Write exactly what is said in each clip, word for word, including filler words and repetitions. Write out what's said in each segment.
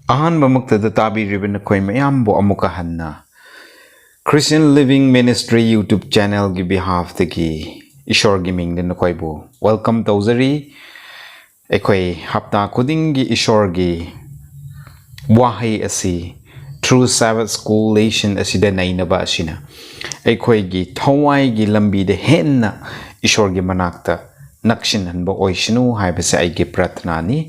ꯑꯍꯥꯟꯕꯃꯛꯇꯗ ꯇꯥꯕꯤꯔꯤꯕ ꯅꯈꯣꯏ ꯃꯌꯥꯝꯕꯨ ꯑꯃꯨꯛꯀ ꯍꯟꯅ Christian Living Ministry YouTube channelꯒꯤ behalfꯇꯒꯤ ꯏꯁꯣꯔꯒꯤ ꯃꯤꯡꯗ ꯅꯈꯣꯏꯕꯨ welcome ꯇꯧꯖꯔꯤ꯫ ꯑꯩꯈꯣꯏ ꯍꯞꯇꯥ ꯈꯨꯗꯤꯡꯒꯤ ꯏꯁꯣꯔꯒꯤ ꯋꯥꯍꯩ ꯑꯁꯤ True Sabbath School lesson ꯑꯁꯤꯗ ꯅꯩꯅꯕ ꯑꯁꯤꯅ ꯑꯩꯈꯣꯏꯒꯤ ꯊꯋꯥꯏꯒꯤ ꯂꯝꯕꯤꯗ ꯍꯦꯟꯅ ꯏꯁꯣꯔꯒꯤ ꯃꯅꯥꯛꯇ ꯅꯛꯁꯤꯟꯍꯟꯕ ꯑꯣꯏꯁꯅꯨ ꯍꯥꯏꯕꯁꯦ ꯑꯩꯒꯤ ꯄ꯭ꯔꯥꯔꯊꯅꯥꯅꯤ꯫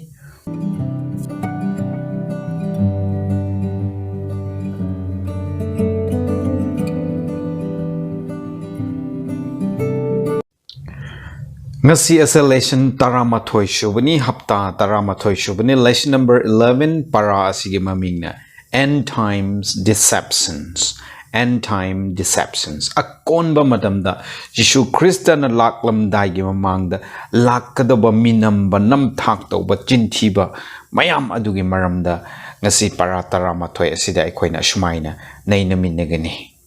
ꯉꯁꯤ ꯑꯁꯦ lesson ꯇꯔꯥꯃꯥꯊꯣꯏ ꯁꯨꯕꯅꯤ, ꯍꯞꯇꯥ ꯇꯔꯥꯃꯥꯊꯣꯏ ꯁꯨꯕꯅꯤ꯫ Lesson number eleven, ꯄꯔꯥ ꯑꯁꯤꯒꯤ ꯃꯃꯤꯡꯅ End Times Deceptions, End Time Deceptions꯫ ꯑꯀꯣꯟꯕ ꯃꯇꯝꯗ ꯖꯤꯁꯨ ꯈ꯭ꯔꯤꯁꯇꯅ ꯂꯥꯛꯂꯝꯗꯥꯏꯒꯤ ꯃꯃꯥꯡꯗ ꯂꯥꯛꯀꯗꯧꯕ ꯃꯤꯅꯝꯕ, ꯅꯝꯊꯥꯛ ꯇꯧꯕ, ꯆꯤꯟꯊꯤꯕ ꯃꯌꯥꯝ ꯑꯗꯨꯒꯤ ꯃꯔꯝꯗ ꯉꯁꯤ ꯄꯔꯥ ꯇꯔꯥꯃꯥꯊꯣꯏ ꯑꯁꯤꯗ ꯑꯩꯈꯣꯏꯅ ꯑꯁꯨꯃꯥꯏꯅ ꯅꯩꯅꯃꯤꯟꯅꯒꯅꯤ꯫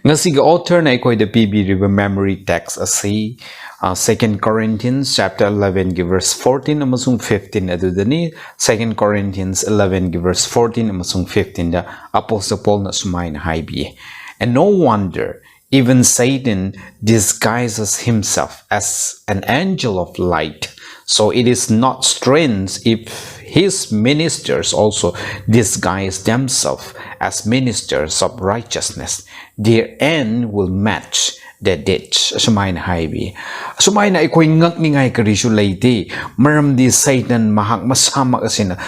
ꯉꯁꯤꯒꯤ authorꯅ ꯑꯩꯈꯣꯏꯗ ꯄꯤꯕꯤꯔꯤꯕ memory text ꯑꯁꯤ, ꯑ, Second Corinthians chapter elevenꯒꯤ verse fourteen ꯑꯃꯁꯨꯡ fifteen ꯑꯗꯨꯗꯅꯤ꯫ Second Corinthians elevenꯒꯤ verse fourteen ꯑꯃꯁꯨꯡ fifteenꯗ Apostle Paulꯅ ꯁꯨꯃꯥꯏꯅ ꯍꯥꯏꯕꯤꯌꯦ, "And no wonder, even Satan disguises himself as an angel of light. So it is not strange if his ministers also disguise themselves as ministers of righteousness. Their end will match their deeds." ꯑꯁꯨꯃꯥꯏꯅ ꯍꯥꯏꯕꯤ꯫ ꯑꯁꯨꯃꯥꯏꯅ ꯑꯩꯈꯣꯏ ꯉꯛꯅꯤꯡꯉꯥꯏ ꯀꯔꯤꯁꯨ ꯂꯩꯇꯦ, ꯃꯔꯝꯗꯤ ꯁꯩꯇꯟ ꯃꯍꯥꯛ ꯃꯁꯥꯃꯛ ꯑꯁꯤꯅ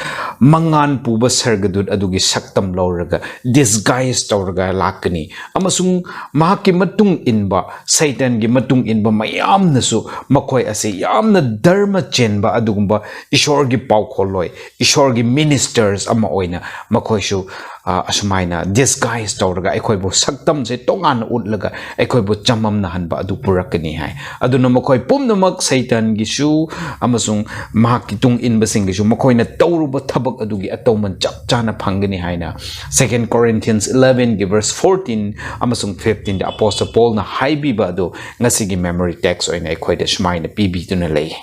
ꯃꯉꯥꯟ ꯄꯨꯕ ꯁꯔꯒꯗꯨꯠ ꯑꯗꯨꯒꯤ ꯁꯛꯇꯝ ꯂꯧꯔꯒ, disguise ꯇꯧꯔꯒ ꯂꯥꯛꯀꯅꯤ꯫ ꯑꯃꯁꯨꯡ ꯃꯍꯥꯛꯀꯤ ꯃꯇꯨꯡ ꯏꯟꯕ, ꯁꯩꯇꯟꯒꯤ ꯃꯇꯨꯡ ꯏꯟꯕ ꯃꯌꯥꯝꯅꯁꯨ ꯃꯈꯣꯏ ꯑꯁꯤ ꯌꯥꯝꯅ ꯙꯔꯃ ꯆꯦꯟꯕ ꯑꯗꯨꯒꯨꯝꯕ ꯏꯁꯣꯔꯒꯤ ꯄꯥꯎꯈꯣꯜꯂꯣꯏ, ꯏꯁꯣꯔꯒꯤ ministers ꯑꯃ ꯑꯣꯏꯅ ꯃꯈꯣꯏꯁꯨ, ꯑ, ꯑꯁꯨꯃꯥꯏꯅ disguise ꯇꯧꯔꯒ ꯑꯩꯈꯣꯏꯕꯨ ꯁꯛꯇꯝꯁꯦ ꯇꯣꯉꯥꯟꯅ ꯎꯠꯂꯒ ꯑꯩꯈꯣꯏꯕꯨ ꯆꯃꯝꯅꯍꯟꯕ ꯑꯗꯨ ꯄꯨꯔꯛꯀꯅꯤ ꯍꯥꯏ꯫ ꯑꯗꯨꯅ ꯃꯈꯣꯏ ꯄꯨꯝꯅꯃꯛ ꯁꯩꯇꯟꯒꯤꯁꯨ ꯑꯃꯁꯨꯡ ꯃꯍꯥꯛꯀꯤ ꯇꯨꯡ ꯏꯟꯕꯁꯤꯡꯒꯤꯁꯨ ꯃꯈꯣꯏꯅ ꯇꯧꯔꯨꯕ ꯊꯕꯛ ꯑꯗꯨꯒꯤ ꯑꯇꯧꯃꯟ ꯆꯞ ꯆꯥꯅ ꯐꯪꯒꯅꯤ ꯍꯥꯏꯅ Second Corinthians elevenꯒꯤ verse fourteen ꯑꯃꯁꯨꯡ fifteenꯗ Apostle Paulꯅ ꯍꯥꯏꯕꯤꯕ ꯑꯗꯨ ꯉꯁꯤꯒꯤ memory text ꯑꯣꯏꯅ ꯑꯩꯈꯣꯏꯗ ꯁꯨꯃꯥꯏꯅ ꯄꯤꯕꯤꯗꯨꯅ ꯂꯩ꯫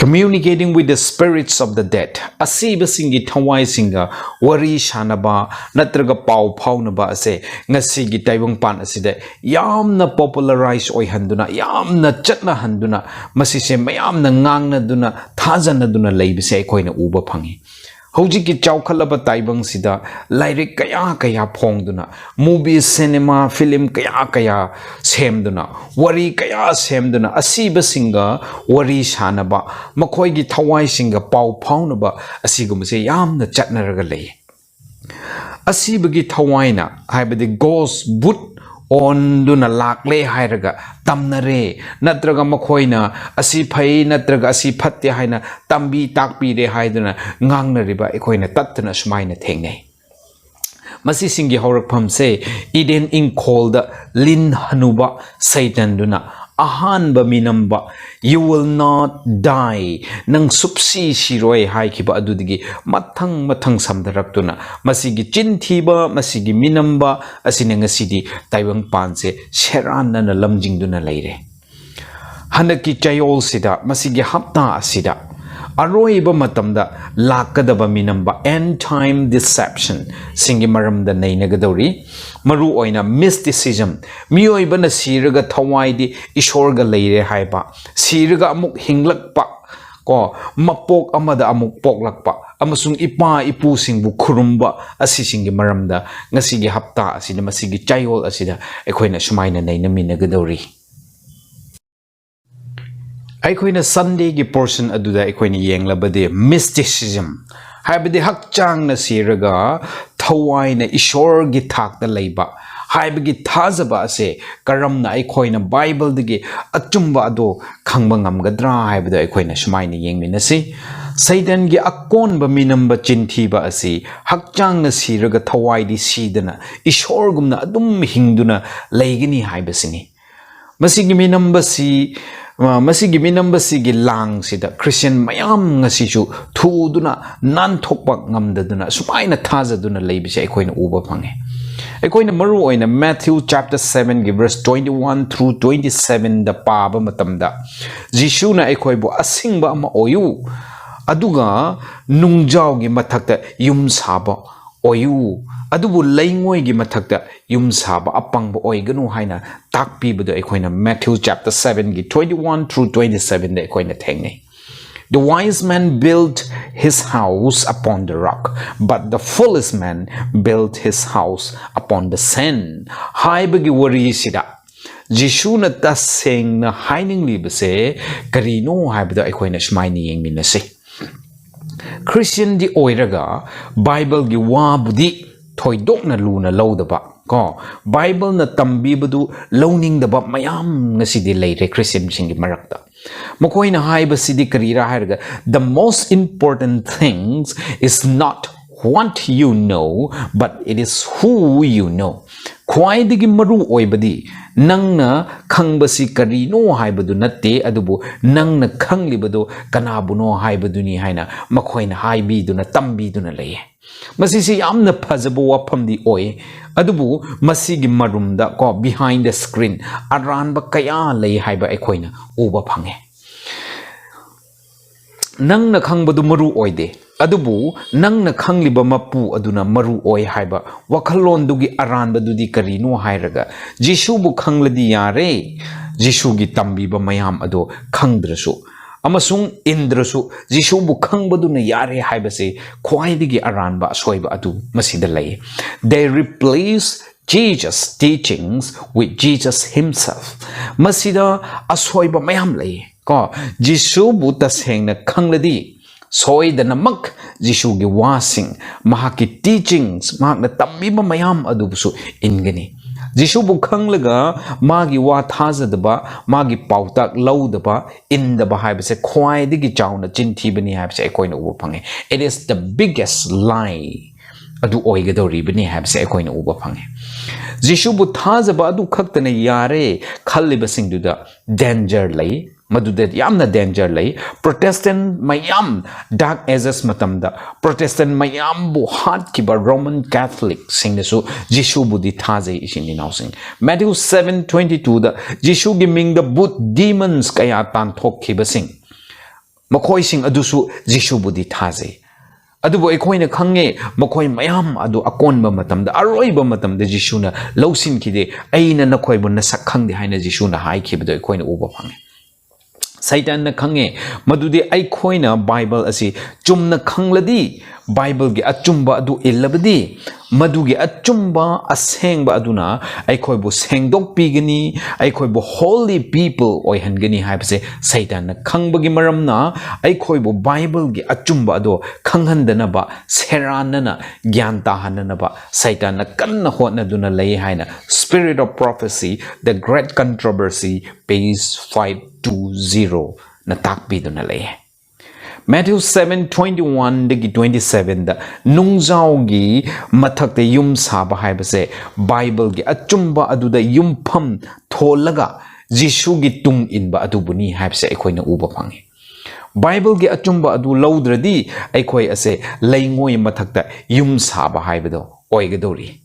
Communicating with the spirits of the dead, ꯑꯁꯤꯕꯁꯤꯡꯒꯤ ꯊꯋꯥꯏꯁꯤꯡꯒ ꯋꯥꯔꯤ ꯁꯥꯅꯕ ꯅꯠꯇ꯭ꯔꯒ ꯄꯥꯎ ꯐꯥꯎꯅꯕ ꯑꯁꯦ ꯉꯁꯤꯒꯤ ꯇꯥꯏꯕꯪꯄꯥꯟ ꯑꯁꯤꯗ ꯌꯥꯝꯅ popularize ꯑꯣꯏꯍꯟꯗꯨꯅ, ꯌꯥꯝꯅ ꯆꯠꯅꯍꯟꯗꯨꯅ, ꯃꯁꯤꯁꯦ ꯃꯌꯥꯝꯅ ꯉꯥꯡꯅꯗꯨꯅ, ꯊꯥꯖꯅꯗꯨꯅ ꯂꯩꯕꯁꯦ ꯑꯩꯈꯣꯏꯅ ꯎꯕ ꯐꯪꯉꯤ꯫ ꯍꯧꯖꯤꯛꯀꯤ ꯆꯥꯎꯈꯠꯂꯕ ꯇꯥꯏꯕꯪꯁꯤꯗ ꯂꯥꯏꯔꯤꯛ ꯀꯌꯥ ꯀꯌꯥ ꯐꯣꯡꯗꯨꯅ, movie, cinema, film ꯀꯌꯥ ꯀꯌꯥ ꯁꯦꯝꯗꯨꯅ, ꯋꯥꯔꯤ ꯀꯌꯥ ꯁꯦꯝꯗꯨꯅ, ꯑꯁꯤꯕꯁꯤꯡꯒ ꯋꯥꯔꯤ ꯁꯥꯅꯕ, ꯃꯈꯣꯏꯒꯤ ꯊꯋꯥꯏꯁꯤꯡꯒ ꯄꯥꯎ ꯐꯥꯎꯅꯕ, ꯑꯁꯤꯒꯨꯝꯕꯁꯦ ꯌꯥꯝꯅ ꯆꯠꯅꯔꯒ ꯂꯩ꯫ ꯑꯁꯤꯕꯒꯤ ꯊꯋꯥꯏꯅ, ꯍꯥꯏꯕꯗꯤ ghost, ꯚꯨꯠ ꯑꯣꯟꯗꯨꯅ ꯂꯥꯛꯂꯦ ꯍꯥꯏꯔꯒ ꯇꯝꯅꯔꯦ, ꯅꯠꯇ꯭ꯔꯒ ꯃꯈꯣꯏꯅ ꯑꯁꯤ ꯐꯩ ꯅꯠꯇ꯭ꯔꯒ ꯑꯁꯤ ꯐꯠꯇꯦ ꯍꯥꯏꯅ ꯇꯝꯕꯤ ꯇꯥꯛꯄꯤꯔꯦ ꯍꯥꯏꯗꯨꯅ ꯉꯥꯡꯅꯔꯤꯕ ꯑꯩꯈꯣꯏꯅ ꯇꯠꯇꯅ ꯁꯨꯃꯥꯏꯅ ꯊꯦꯡꯅꯩ꯫ ꯃꯁꯤꯁꯤꯡꯒꯤ ꯍꯧꯔꯛꯐꯝꯁꯦ ꯏꯗꯦꯟ ꯏꯪꯈꯣꯜꯗ ꯂꯤꯟ ꯍꯅꯨꯕ ꯁꯩꯇꯟꯗꯨꯅ ꯑꯍꯥꯟꯕ ꯃꯤꯅꯝꯕ, "You will not die, ꯅꯪ ꯁꯨꯞꯁꯤ ꯁꯤꯔꯣꯏ" ꯍꯥꯏꯈꯤꯕ ꯑꯗꯨꯗꯒꯤ ꯃꯊꯪ ꯃꯊꯪ ꯁꯝꯊꯔꯛꯇꯨꯅ, ꯃꯁꯤꯒꯤ ꯆꯤꯟ ꯊꯤꯕ, ꯃꯁꯤꯒꯤ ꯃꯤꯅꯝꯕ ꯑꯁꯤꯅ ꯉꯁꯤꯗꯤ ꯇꯥꯏꯕꯪꯄꯥꯟꯁꯦ ꯁꯦꯔꯥꯟꯅꯅ ꯂꯝꯖꯤꯡꯗꯨꯅ ꯂꯩꯔꯦ꯫ ꯍꯟꯗꯛꯀꯤ ꯆꯌꯣꯜꯁꯤꯗ, ꯃꯁꯤꯒꯤ ꯍꯞꯇꯥ ꯑꯁꯤꯗ ꯑꯔꯣꯏꯕ ꯃꯇꯝꯗ ꯂꯥꯛꯀꯗꯕ ꯃꯤꯅꯝꯕ, end time deception ꯁꯤꯡꯒꯤ ꯃꯔꯝꯗ ꯅꯩꯅꯒꯗꯧꯔꯤ꯫ ꯃꯔꯨꯑꯣꯏꯅ mysticism, ꯃꯤꯑꯣꯏꯕꯅ ꯁꯤꯔꯒ ꯊꯋꯥꯏꯗꯤ ꯏꯁꯣꯔꯒ ꯂꯩꯔꯦ ꯍꯥꯏꯕ, ꯁꯤꯔꯒ ꯑꯃꯨꯛ ꯍꯤꯡꯂꯛꯄ, ꯀꯣ, ꯃꯄꯣꯛ ꯑꯃꯗ ꯑꯃꯨꯛ ꯄꯣꯛꯂꯛꯄ, ꯑꯃꯁꯨꯡ ꯏꯄꯥ ꯏꯄꯨꯁꯤꯡꯕꯨ ꯈꯨꯔꯨꯝꯕ, ꯑꯁꯤꯁꯤꯡꯒꯤ ꯃꯔꯝꯗ ꯉꯁꯤꯒꯤ ꯍꯞꯇꯥ ꯑꯁꯤꯗ, ꯃꯁꯤꯒꯤ ꯆꯌꯣꯜ ꯑꯁꯤꯗ ꯑꯩꯈꯣꯏꯅ ꯁꯨꯃꯥꯏꯅ ꯅꯩꯅꯃꯤꯟꯅꯒꯗꯧꯔꯤ꯫ ꯑꯩꯈꯣꯏꯅ Sundayꯒꯤ portion ꯑꯗꯨꯗ ꯑꯩꯈꯣꯏꯅ ꯌꯦꯡꯂꯕꯗꯤ, mysticism, ꯍꯥꯏꯕꯗꯤ ꯍꯛꯆꯥꯡꯅ ꯁꯤꯔꯒ ꯊꯋꯥꯏꯅ ꯏꯁꯣꯔꯒꯤ ꯊꯥꯛꯇ ꯂꯩꯕ ꯍꯥꯏꯕꯒꯤ ꯊꯥꯖꯕ ꯑꯁꯦ ꯀꯔꯝꯅ ꯑꯩꯈꯣꯏꯅ ꯕꯥꯏꯕꯜꯗꯒꯤ ꯑꯆꯨꯝꯕ ꯑꯗꯨ ꯈꯪꯕ ꯉꯝꯒꯗ꯭ꯔꯥ ꯍꯥꯏꯕꯗꯨ ꯑꯩꯈꯣꯏꯅ ꯁꯨꯃꯥꯏꯅ ꯌꯦꯡꯃꯤꯟꯅꯁꯤ꯫ ꯁꯩꯇꯟꯒꯤ ꯑꯀꯣꯟꯕ ꯃꯤꯅꯝꯕ ꯆꯤꯟꯊꯤꯕ ꯑꯁꯤ ꯍꯛꯆꯥꯡꯅ ꯁꯤꯔꯒ ꯊꯋꯥꯏꯗꯤ ꯁꯤꯗꯅ ꯏꯁꯣꯔꯒꯨꯝꯅ ꯑꯗꯨꯝ ꯍꯤꯡꯗꯨꯅ ꯂꯩꯒꯅꯤ ꯍꯥꯏꯕꯁꯤꯅꯤ꯫ ꯃꯁꯤꯒꯤ ꯃꯤꯅꯝꯕꯁꯤ, ꯑ, ꯃꯁꯤꯒꯤ ꯃꯤꯅꯝꯕꯁꯤꯒꯤ ꯂꯥꯡꯁꯤꯗ ꯈ꯭ꯔꯤꯁꯇꯤꯌꯟ ꯃꯌꯥꯝ ꯉꯁꯤꯁꯨ ꯊꯨꯗꯨꯅ ꯅꯥꯟꯊꯣꯛꯄ ꯉꯝꯗꯗꯨꯅ ꯁꯨꯃꯥꯏꯅ ꯊꯥꯖꯗꯨꯅ ꯂꯩꯕꯁꯦ ꯑꯩꯈꯣꯏꯅ ꯎꯕ ꯐꯪꯉꯦ꯫ ꯑꯩꯈꯣꯏꯅ ꯃꯔꯨ ꯑꯣꯏꯅ Matthew chapter sevenꯒꯤ verse twenty one through twenty sevenꯗ ꯄꯥꯕ ꯃꯇꯝꯗ, ꯖꯤꯁꯨꯅ ꯑꯩꯈꯣꯏꯕꯨ "ꯑꯁꯤꯡꯕ ꯑꯃ ꯑꯣꯏꯌꯨ, ꯑꯗꯨꯒ ꯅꯨꯡꯖꯥꯎꯒꯤ ꯃꯊꯛꯇ ꯌꯨꯝ ꯁꯥꯕ ꯑꯣꯏꯌꯨ, ꯑꯗꯨꯕꯨ ꯂꯩꯉꯣꯏꯒꯤ ꯃꯊꯛꯇ ꯌꯨꯝ ꯁꯥꯕ ꯑꯄꯪꯕ ꯑꯣꯏꯒꯅꯨ" ꯍꯥꯏꯅ ꯇꯥꯛꯄꯤꯕꯗꯣ ꯑꯩꯈꯣꯏꯅ Matthew chapter sevenꯒꯤ twenty one through twenty sevenꯗ ꯑꯩꯈꯣꯏꯅ ꯊꯦꯡꯅꯩ. "The wise man built his house upon the rock, but the foolish man built his house upon the sand" ꯍꯥꯏꯕꯒꯤ ꯋꯥꯔꯤꯁꯤꯗ ꯖꯤꯁꯨꯅ ꯇꯁꯦꯡꯅ ꯍꯥꯏꯅꯤꯡꯂꯤꯕꯁꯦ ꯀꯔꯤꯅꯣ ꯍꯥꯏꯕꯗꯣ ꯑꯩꯈꯣꯏꯅ ꯁꯨꯃꯥꯏꯅ ꯌꯦꯡꯃꯤꯟꯅꯁꯤ꯫ ꯈ꯭ꯔꯤꯁꯇꯤꯌꯟꯗꯤ ꯑꯣꯏꯔꯒ ꯕꯥꯏꯕꯜꯒꯤ ꯋꯥꯕꯨꯗꯤ ꯊꯣꯏꯗꯣꯛꯅ ꯂꯨꯅ ꯂꯧꯗꯕ, ꯀꯣ, ꯕꯥꯏꯕꯜꯅ ꯇꯝꯕꯤꯕꯗꯨ ꯂꯧꯅꯤꯡꯗꯕ ꯃꯌꯥꯝ ꯉꯁꯤꯗꯤ ꯂꯩꯔꯦ ꯈ꯭ꯔꯤꯁꯇꯤꯌꯟꯁꯤꯡꯒꯤ ꯃꯔꯛꯇ꯫ ꯃꯈꯣꯏꯅ ꯍꯥꯏꯕꯁꯤꯗꯤ ꯀꯔꯤꯔꯥ ꯍꯥꯏꯔꯒ, "The most important things is not what you know, but it is who you know." ꯈ꯭ꯋꯥꯏꯗꯒꯤ ꯃꯔꯨ ꯑꯣꯏꯕꯗꯤ ꯅꯪꯅ ꯈꯪꯕꯁꯤ ꯀꯔꯤꯅꯣ ꯍꯥꯏꯕꯗꯨ ꯅꯠꯇꯦ, ꯑꯗꯨꯕꯨ ꯅꯪꯅ ꯈꯪꯂꯤꯕꯗꯨ ꯀꯅꯥꯕꯨꯅꯣ ꯍꯥꯏꯕꯗꯨꯅꯤ ꯍꯥꯏꯅ ꯃꯈꯣꯏꯅ ꯍꯥꯏꯕꯤꯗꯨꯅ, ꯇꯝꯕꯤꯗꯨꯅ ꯂꯩꯌꯦ꯫ ꯃꯁꯤꯁꯤ ꯌꯥꯝꯅ ꯐꯖꯕ ꯋꯥꯐꯝꯗꯤ ꯑꯣꯏ, ꯑꯗꯨꯕꯨ ꯃꯁꯤꯒꯤ ꯃꯔꯨꯝꯗ, ꯀꯣ, behind the screen ꯑꯔꯥꯟꯕ ꯀꯌꯥ ꯂꯩ ꯍꯥꯏꯕ ꯑꯩꯈꯣꯏꯅ ꯎꯕ ꯐꯪꯉꯦ꯫ ꯅꯪꯅ ꯈꯪꯕꯗꯨ ꯃꯔꯨ ꯑꯣꯏꯗꯦ, ꯑꯗꯨꯕꯨ ꯅꯪꯅ ꯈꯪꯂꯤꯕ ꯃꯄꯨ ꯑꯗꯨꯅ ꯃꯔꯨ ꯑꯣꯏ ꯍꯥꯏꯕ ꯋꯥꯈꯜꯂꯣꯟꯗꯨꯒꯤ ꯑꯔꯥꯟꯕꯗꯨꯗꯤ ꯀꯔꯤꯅꯣ ꯍꯥꯏꯔꯒ, ꯖꯤꯁꯨꯕꯨ ꯈꯪꯂꯗꯤ ꯌꯥꯔꯦ, ꯖꯤꯁꯨꯒꯤ ꯇꯝꯕꯤꯕ ꯃꯌꯥꯝ ꯑꯗꯣ ꯈꯪꯗ꯭ꯔꯁꯨ ꯑꯃꯁꯨꯡ ꯏꯟꯗ꯭ꯔꯁꯨ ꯖꯤꯁꯨꯕꯨ ꯈꯪꯕꯗꯨꯅ ꯌꯥꯔꯦ ꯍꯥꯏꯕꯁꯤ ꯈ꯭ꯋꯥꯏꯗꯒꯤ ꯑꯔꯥꯟꯕ ꯑꯁꯣꯏꯕ ꯑꯗꯨ ꯃꯁꯤꯗ ꯂꯩ꯫ They replace Jesus' teachings with Jesus himself. ꯃꯁꯤꯗ ꯑꯁꯣꯏꯕ ꯃꯌꯥꯝ ꯂꯩ꯫ ꯀꯣ, ꯖꯤꯁꯨꯕꯨ ꯇꯁꯦꯡꯅ ꯈꯪꯂꯗꯤ ꯁꯣꯏꯗꯅꯃꯛ ꯖꯤꯁꯨꯒꯤ ꯋꯥꯁꯤꯡ, ꯃꯍꯥꯛꯀꯤ teachings, ꯃꯍꯥꯛꯅ ꯇꯝꯕꯤꯕ ꯃꯌꯥꯝ ꯑꯗꯨꯕꯨꯁꯨ ꯏꯟꯒꯅꯤ꯫ ꯖꯤꯁꯨꯕꯨ ꯈꯪꯂꯒ ꯃꯥꯒꯤ ꯋꯥ ꯊꯥꯖꯗꯕ, ꯃꯥꯒꯤ ꯄꯥꯎꯇꯥꯛ ꯂꯧꯗꯕ, ꯏꯟꯗꯕ ꯍꯥꯏꯕꯁꯦ ꯈ꯭ꯋꯥꯏꯗꯒꯤ ꯆꯥꯎꯅ ꯆꯤꯟꯊꯤꯕꯅꯤ ꯍꯥꯏꯕꯁꯦ ꯑꯩꯈꯣꯏꯅ ꯎꯕ ꯐꯪꯉꯦ꯫ It is the biggest lie ꯑꯗꯨ ꯑꯣꯏꯒꯗꯧꯔꯤꯕꯅꯤ ꯍꯥꯏꯕꯁꯦ ꯑꯩꯈꯣꯏꯅ ꯎꯕ ꯐꯪꯉꯦ꯫ ꯖꯤꯁꯨꯕꯨ ꯊꯥꯖꯕ ꯑꯗꯨ ꯈꯛꯇꯅ ꯌꯥꯔꯦ ꯈꯜꯂꯤꯕꯁꯤꯡꯗꯨꯗ danger ꯂꯩ꯫ ꯃꯗꯨꯗ ꯌꯥꯝꯅ danger ꯂꯩ꯫ Protestant ꯃꯌꯥꯝ, Dark Ages ꯃꯇꯝꯗ Protestant ꯃꯌꯥꯝꯕꯨ ꯍꯥꯠꯈꯤꯕ Roman Catholic ꯁꯤꯡꯅꯁꯨ ꯖꯤꯁꯨꯕꯨꯗꯤ ꯊꯥꯖꯩ, ꯏꯆꯤꯟ ꯏꯅꯥꯎꯁꯤꯡ꯫ Matthew seven twenty two ꯗ ꯖꯤꯁꯨꯒꯤ ꯃꯤꯡꯗ ꯚꯨꯠ, demons ꯀꯌꯥ ꯇꯥꯟꯊꯣꯛꯈꯤꯕꯁꯤꯡ, ꯃꯈꯣꯏꯁꯤꯡ ꯑꯗꯨꯁꯨ ꯖꯤꯁꯨꯕꯨꯗꯤ ꯊꯥꯖꯩ꯫ ꯑꯗꯨꯕꯨ ꯑꯩꯈꯣꯏꯅ ꯈꯪꯉꯦ, ꯃꯈꯣꯏ ꯃꯌꯥꯝ ꯑꯗꯨ ꯑꯀꯣꯟꯕ ꯃꯇꯝꯗ, ꯑꯔꯣꯏꯕ ꯃꯇꯝꯗ ꯖꯤꯁꯨꯅ ꯂꯧꯁꯤꯟꯈꯤꯗꯦ꯫ "ꯑꯩꯅ ꯅꯈꯣꯏꯕꯨ ꯅꯁꯛ ꯈꯪꯗꯦ" ꯍꯥꯏꯅ ꯖꯤꯁꯨꯅ ꯍꯥꯏꯈꯤꯕꯗꯣ ꯑꯩꯈꯣꯏꯅ ꯎꯕ ꯐꯪꯉꯤ꯫ ꯁꯩꯇꯥꯟꯅ ꯈꯪꯉꯦ ꯃꯗꯨꯗꯤ ꯑꯩꯈꯣꯏꯅ ꯕꯥꯏꯕꯜ ꯑꯁꯤ ꯆꯨꯝꯅ ꯈꯪꯂꯗꯤ, ꯕꯥꯏꯕꯜꯒꯤ ꯑꯆꯨꯝꯕ ꯑꯗꯨ ꯏꯜꯂꯕꯗꯤ, ꯃꯗꯨꯒꯤ ꯑꯆꯨꯝꯕ ꯑꯁꯦꯡꯕ ꯑꯗꯨꯅ ꯑꯩꯈꯣꯏꯕꯨ ꯁꯦꯡꯗꯣꯛꯄꯤꯒꯅꯤ, ꯑꯩꯈꯣꯏꯕꯨ holy people ꯑꯣꯏꯍꯟꯒꯅꯤ ꯍꯥꯏꯕꯁꯦ ꯁꯩꯇꯥꯟꯅ ꯈꯪꯕꯒꯤ ꯃꯔꯝꯅ, ꯑꯩꯈꯣꯏꯕꯨ ꯕꯥꯏꯕꯜꯒꯤ ꯑꯆꯨꯝꯕ ꯑꯗꯣ ꯈꯪꯍꯟꯗꯅꯕ, ꯁꯦꯔꯥꯟꯅꯅ ꯒ꯭ꯌꯥꯟ ꯇꯥꯍꯟꯅꯅꯕ ꯁꯩꯇꯥꯟꯅ ꯀꯟꯅ ꯍꯣꯠꯅꯗꯨꯅ ꯂꯩ ꯍꯥꯏꯅ Spirit of Prophecy, The Great Controversy, page five two zero ꯅ ꯇꯥꯛꯄꯤꯗꯨꯅ ꯂꯩ꯫ Matthew seven twenty one ꯗꯒꯤ twenty seven ꯗ ꯅꯨꯡꯖꯥꯎꯒꯤ ꯃꯊꯛꯇ ꯌꯨꯝ ꯁꯥꯕ ꯍꯥꯏꯕꯁꯦ ꯕꯥꯏꯕꯜꯒꯤ ꯑꯆꯨꯝꯕ ꯑꯗꯨꯗ ꯌꯨꯝꯐꯝ ꯊꯣꯜꯂꯒ ꯖꯤꯁꯨꯒꯤ ꯇꯨꯡ ꯏꯟꯕ ꯑꯗꯨꯕꯨꯅꯤ ꯍꯥꯏꯕꯁꯦ ꯑꯩꯈꯣꯏꯅ ꯎꯕ ꯐꯪꯉꯤ꯫ ꯕꯥꯏꯕꯜꯒꯤ ꯑꯆꯨꯝꯕ ꯑꯗꯨ ꯂꯧꯗ꯭ꯔꯗꯤ ꯑꯩꯈꯣꯏ ꯑꯁꯦ ꯂꯩꯉꯣꯏ ꯃꯊꯛꯇ ꯌꯨꯝ ꯁꯥꯕ ꯍꯥꯏꯕꯗꯣ ꯑꯣꯏꯒꯗꯧꯔꯤ꯫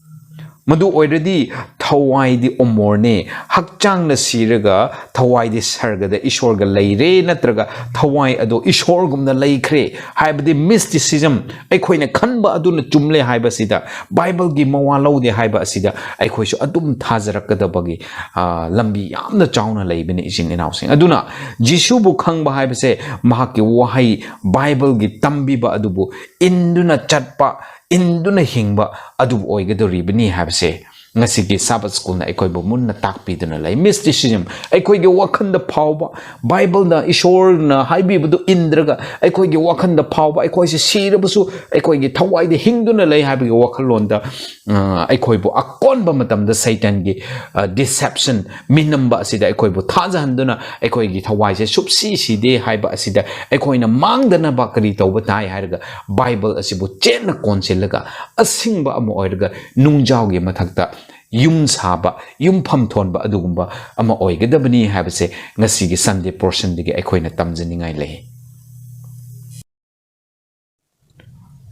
ꯃꯗꯨ ꯑꯣꯏꯔꯗꯤ ꯊꯋꯥꯏꯗꯤ ꯑꯃꯣꯔꯅꯦ, ꯍꯛꯆꯥꯡꯅ ꯁꯤꯔꯒ ꯊꯋꯥꯏꯗꯤ ꯁꯔꯒꯗ ꯏꯁꯣꯔꯒ ꯂꯩꯔꯦ, ꯅꯠꯇ꯭ꯔꯒ ꯊꯋꯥꯏ ꯑꯗꯣ ꯏꯁꯣꯔꯒꯨꯝꯅ ꯂꯩꯈ꯭ꯔꯦ ꯍꯥꯏꯕꯗꯤ mysticism, ꯑꯩꯈꯣꯏꯅ ꯈꯟꯕ ꯑꯗꯨꯅ ꯆꯨꯝꯂꯦ ꯍꯥꯏꯕꯁꯤꯗ, ꯕꯥꯏꯕꯜꯒꯤ ꯃꯋꯥ ꯂꯧꯗꯦ ꯍꯥꯏꯕ ꯑꯁꯤꯗ ꯑꯩꯈꯣꯏꯁꯨ ꯑꯗꯨꯝ ꯊꯥꯖꯔꯛꯀꯗꯕꯒꯤ, ꯑ, ꯂꯝꯕꯤ ꯌꯥꯝꯅ ꯆꯥꯎꯅ ꯂꯩꯕꯅꯤ, ꯏꯆꯤꯟ ꯏꯅꯥꯎꯁꯤꯡ꯫ ꯑꯗꯨꯅ ꯖꯤꯁꯨꯕꯨ ꯈꯪꯕ ꯍꯥꯏꯕꯁꯦ ꯃꯍꯥꯛꯀꯤ ꯋꯥꯍꯩ, ꯕꯥꯏꯕꯜꯒꯤ ꯇꯝꯕꯤꯕ ꯑꯗꯨꯕꯨ ꯏꯟꯗꯨꯅ ꯆꯠꯄ, ꯏꯟꯗꯨꯅ ꯍꯤꯡꯕ ꯑꯗꯨꯕꯨ ꯑꯣꯏꯒꯗꯧꯔꯤꯕꯅꯤ ꯍꯥꯏꯕꯁꯦ ꯉꯁꯤꯒꯤ Sabbath School ꯅ ꯑꯩꯈꯣꯏꯕꯨ ꯃꯨꯟꯅ ꯇꯥꯛꯄꯤꯗꯨꯅ ꯂꯩ꯫ Mysticism, ꯑꯩꯈꯣꯏꯒꯤ ꯋꯥꯈꯜꯗ ꯐꯥꯎꯕ, ꯕꯥꯏꯕꯜꯅ, ꯏꯁꯣꯔꯅ ꯍꯥꯏꯕꯤꯕꯗꯨ ꯏꯟꯗ꯭ꯔꯒ ꯑꯩꯈꯣꯏꯒꯤ ꯋꯥꯈꯜꯗ ꯐꯥꯎꯕ, ꯑꯩꯈꯣꯏꯁꯦ ꯁꯤꯔꯕꯁꯨ ꯑꯩꯈꯣꯏꯒꯤ ꯊꯋꯥꯏꯗ ꯍꯤꯡꯗꯨꯅ ꯂꯩ ꯍꯥꯏꯕꯒꯤ ꯋꯥꯈꯜꯂꯣꯟꯗ, ꯑ, ꯑꯩꯈꯣꯏꯕꯨ ꯑꯀꯣꯟꯕ ꯃꯇꯝꯗ ꯁꯩꯇꯥꯟꯒꯤ, ꯑ, deception, ꯃꯤꯅꯝꯕ ꯑꯁꯤꯗ ꯑꯩꯈꯣꯏꯕꯨ ꯊꯥꯖꯍꯟꯗꯨꯅ ꯑꯩꯈꯣꯏꯒꯤ ꯊꯋꯥꯏꯁꯦ ꯁꯨꯞꯁꯤ ꯁꯤꯗꯦ ꯍꯥꯏꯕ ꯑꯁꯤꯗ ꯑꯩꯈꯣꯏꯅ ꯃꯥꯡꯗꯅꯕ ꯀꯔꯤ ꯇꯧꯕ ꯇꯥꯏ ꯍꯥꯏꯔꯒ ꯕꯥꯏꯕꯜ ꯑꯁꯤꯕꯨ ꯆꯦꯠꯅ ꯀꯣꯟꯁꯤꯜꯂꯒ ꯑꯁꯤꯡꯕ ꯑꯃ ꯑꯣꯏꯔꯒ ꯅꯨꯡꯖꯥꯎꯒꯤ ꯃꯊꯛꯇ ꯌꯨꯝ ꯁꯥꯕ, ꯌꯨꯝꯐꯝ ꯊꯣꯟꯕ ꯑꯗꯨꯒꯨꯝꯕ ꯑꯃ ꯑꯣꯏꯒꯗꯕꯅꯤ ꯍꯥꯏꯕꯁꯦ ꯉꯁꯤꯒꯤ Sunday portionꯗꯒꯤ ꯑꯩꯈꯣꯏꯅ ꯇꯝꯖꯅꯤꯡꯉꯥꯏ ꯂꯩ꯫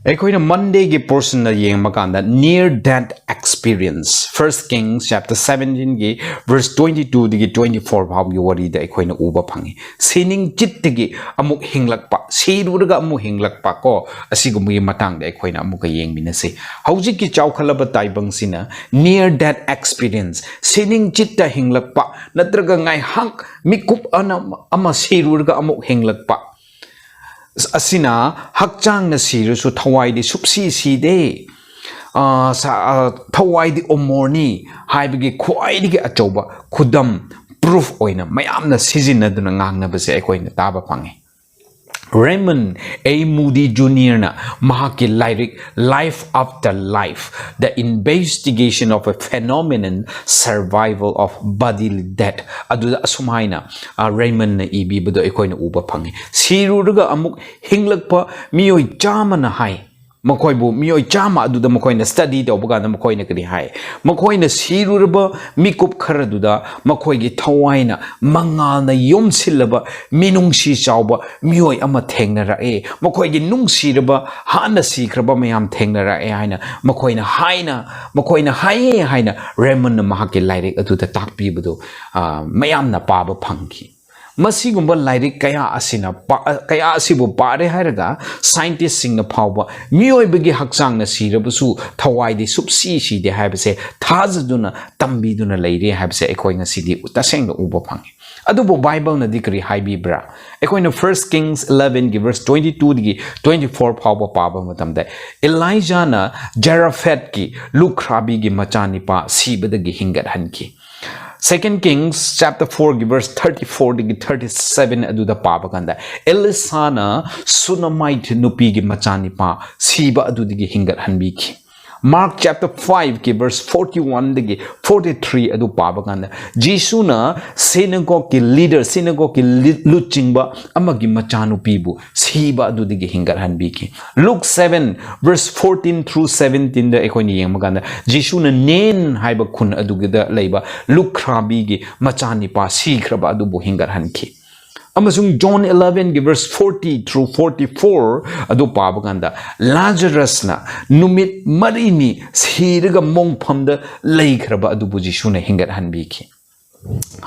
ꯑꯩꯈꯣꯏꯅ Mondayꯒꯤ portionꯗ ꯌꯦꯡꯕ ꯀꯥꯟꯗ near death experience, First Kings chapter seventeenꯒꯤ verse twenty twoꯗꯒꯤ twenty four ꯐꯥꯎꯒꯤ ꯋꯥꯔꯤꯗ ꯑꯩꯈꯣꯏꯅ ꯎꯕ ꯐꯪꯉꯤ꯫ ꯁꯤꯅꯤꯡ ꯆꯤꯠꯇꯒꯤ ꯑꯃꯨꯛ ꯍꯤꯡꯂꯛꯄ, ꯁꯤꯔꯨꯔꯒ ꯑꯃꯨꯛ ꯍꯤꯡꯂꯛꯄ ꯀꯣ, ꯑꯁꯤꯒꯨꯝꯕꯒꯤ ꯃꯇꯥꯡꯗ ꯑꯩꯈꯣꯏꯅ ꯑꯃꯨꯛꯀ ꯌꯦꯡꯃꯤꯟꯅꯁꯤ꯫ ꯍꯧꯖꯤꯛꯀꯤ ꯆꯥꯎꯈꯠꯂꯕ ꯇꯥꯏꯕꯪꯁꯤꯅ near death experience, ꯁꯤꯅꯤꯡ ꯆꯤꯠꯇ ꯍꯤꯡꯂꯛꯄ, ꯅꯠꯇ꯭ꯔꯒ ꯉꯥꯏꯍꯥꯛ ꯃꯤꯀꯨꯞ ꯑꯅ-, ꯑꯃ ꯁꯤꯔꯨꯔꯒ ꯑꯃꯨꯛ ꯍꯤꯡꯂꯛꯄ, ꯑꯁꯤꯅ ꯍꯛꯆꯥꯡꯅ ꯁꯤꯔꯁꯨ ꯊꯋꯥꯏꯗꯤ ꯁꯨꯞꯁꯤ ꯁꯤꯗꯦ, ꯑ, ꯁ-, ꯑ, ꯊꯋꯥꯏꯗꯤ ꯑꯃꯔꯅꯤ ꯍꯥꯏꯕꯒꯤ ꯈ꯭ꯋꯥꯏꯗꯒꯤ ꯑꯆꯧꯕ ꯈꯨꯗꯝ, proof ꯑꯣꯏꯅ ꯃꯌꯥꯝꯅ ꯁꯤꯖꯤꯟꯅꯗꯨꯅ ꯉꯥꯡꯅꯕꯁꯦ ꯑꯩꯈꯣꯏꯅ ꯇꯥꯕ ꯐꯪꯉꯤ꯫ Raymond A Moody Juniorꯅ ꯃꯍꯥꯛꯀꯤ ꯂꯥꯏꯔꯤꯛ Life After Life, The Investigation of a Phenomenon, Survival of Bodily Death ꯑꯗꯨꯗ ꯑꯁꯨꯝ ꯍꯥꯏꯅ, ꯑ, Raymondꯅ ꯏꯕꯤꯕꯗꯣ ꯑꯩꯈꯣꯏꯅ ꯎꯕ ꯐꯪꯉꯤ꯫ ꯁꯤꯔꯨꯔꯒ ꯑꯃꯨꯛ ꯍꯤꯡꯂꯛꯄ ꯃꯤꯑꯣꯏ ꯆꯥꯝꯃꯅ ꯍꯥꯏ, ꯃꯈꯣꯏꯕꯨ, ꯃꯤꯑꯣꯏ ꯆꯥꯝꯃ ꯑꯗꯨꯗ ꯃꯈꯣꯏꯅ study ꯇꯧꯕ ꯀꯥꯟꯗ ꯃꯈꯣꯏꯅ ꯀꯔꯤ ꯍꯥꯏ? ꯃꯈꯣꯏꯅ ꯁꯤꯔꯨꯔꯕ ꯃꯤꯀꯨꯞ ꯈꯔꯗꯨꯗ ꯃꯈꯣꯏꯒꯤ ꯊꯋꯥꯏꯅ ꯃꯉꯥꯜꯅ ꯌꯣꯝꯁꯤꯜꯂꯕ ꯃꯤꯅꯨꯡꯁꯤ ꯆꯥꯎꯕ ꯃꯤꯑꯣꯏ ꯑꯃ ꯊꯦꯡꯅꯔꯛꯑꯦ, ꯃꯈꯣꯏꯒꯤ ꯅꯨꯡꯁꯤꯔꯕ ꯍꯥꯟꯅ ꯁꯤꯈ꯭ꯔꯕ ꯃꯌꯥꯝ ꯊꯦꯡꯅꯔꯛꯑꯦ ꯍꯥꯏꯅ ꯃꯈꯣꯏꯅ ꯍꯥꯏꯅ, ꯃꯈꯣꯏꯅ ꯍꯥꯏꯌꯦ ꯍꯥꯏꯅ Raymondꯅ ꯃꯍꯥꯛꯀꯤ ꯂꯥꯏꯔꯤꯛ ꯑꯗꯨꯗ ꯇꯥꯛꯄꯤꯕꯗꯨ, ꯑ, ꯃꯌꯥꯝꯅ ꯄꯥꯕ ꯐꯪꯈꯤ꯫ ꯃꯁꯤꯒꯨꯝꯕ ꯂꯥꯏꯔꯤꯛ ꯀꯌꯥ ꯑꯁꯤꯅ ꯄꯥ-, ꯀꯌꯥ ꯑꯁꯤꯕꯨ ꯄꯥꯔꯦ ꯍꯥꯏꯔꯒ scientistꯁꯤꯡꯅ ꯐꯥꯎꯕ ꯃꯤꯑꯣꯏꯕꯒꯤ ꯍꯛꯆꯥꯡꯅ ꯁꯤꯔꯕꯁꯨ ꯊꯋꯥꯏꯗꯤ ꯁꯨꯞꯁꯤ ꯁꯤꯗꯦ ꯍꯥꯏꯕꯁꯦ ꯊꯥꯖꯗꯨꯅ, ꯇꯝꯕꯤꯗꯨꯅ ꯂꯩꯔꯦ ꯍꯥꯏꯕꯁꯦ ꯑꯩꯈꯣꯏ ꯉꯁꯤꯗꯤ ꯇꯁꯦꯡꯅ ꯎꯕ ꯐꯪꯉꯤ꯫ ꯑꯗꯨꯕꯨ ꯕꯥꯏꯕꯜꯅꯗꯤ ꯀꯔꯤ ꯍꯥꯏꯕꯤꯕ꯭ꯔꯥ? ꯑꯩꯈꯣꯏꯅ First Kings elevenꯒꯤ verse twenty twoꯗꯒꯤ twenty four ꯐꯥꯎꯕ ꯄꯥꯕ ꯃꯇꯝꯗ, ꯏꯂꯥꯏꯖꯥꯅ ꯖꯔꯐꯦꯠꯀꯤ ꯂꯨꯈ꯭ꯔꯥꯕꯤꯒꯤ ꯃꯆꯥꯅꯤꯄꯥ ꯁꯤꯕꯗꯒꯤ ꯍꯤꯡꯒꯠꯍꯟꯈꯤ꯫ Second Kings chapter fourꯒꯤ verse thirty fourꯗꯒꯤ thirty seven ꯑꯗꯨꯗ ꯄꯥꯕ ꯀꯥꯟꯗ, ꯑꯦꯂꯤꯁꯥꯅ ꯁꯨꯅꯃꯥꯏꯠ ꯅꯨꯄꯤꯒꯤ ꯃꯆꯥꯅꯤꯄꯥ ꯁꯤꯕ ꯑꯗꯨꯗꯒꯤ ꯍꯤꯡꯒꯠꯍꯟꯕꯤꯈꯤ꯫ Mark chapter five ꯀꯤ verse forty one ꯗꯒꯤ forty three ꯑꯗꯨ ꯄꯥꯕ ꯀꯥꯟꯗ, ꯖꯤꯁꯨꯅ synagogue ꯀꯤ leader, synagogue ꯀꯤ ꯂꯨꯆꯤꯡꯕ ꯑꯃꯒꯤ ꯃꯆꯥꯅꯨꯄꯤꯕꯨ ꯁꯤꯕ ꯑꯗꯨꯗꯒꯤ ꯍꯤꯡꯒꯠꯍꯟꯕꯤꯈꯤ꯫ Luke seven verse fourteen through seventeen ꯗ ꯑꯩꯈꯣꯏꯅ ꯌꯦꯡꯕ ꯀꯥꯟꯗ, ꯖꯤꯁꯨꯅ ꯅꯦꯟ ꯍꯥꯏꯕ ꯈꯨꯟ ꯑꯗꯨꯒꯤꯗ ꯂꯩꯕ ꯂꯨꯈ꯭ꯔꯥꯕꯤꯒꯤ ꯃꯆꯥꯅꯤꯄꯥ ꯁꯤꯈ꯭ꯔꯕ ꯑꯗꯨꯕꯨ ꯍꯤꯡꯒꯠꯍꯟꯈꯤ꯫ ꯑꯃꯁꯨꯡ John eleven ꯒꯤ verse forty through forty four ꯑꯗꯨ ꯄꯥꯕ ꯀꯥꯟꯗ, ꯂꯥꯖꯔꯁꯅ ꯅꯨꯃꯤꯠ ꯃꯔꯤꯅꯤ ꯁꯤꯔꯒ ꯃꯣꯡꯐꯝꯗ ꯂꯩꯈ꯭ꯔꯕ ꯑꯗꯨꯕꯨ ꯖꯤꯁꯨꯅ ꯍꯤꯡꯒꯠꯍꯟꯕꯤꯈꯤ꯫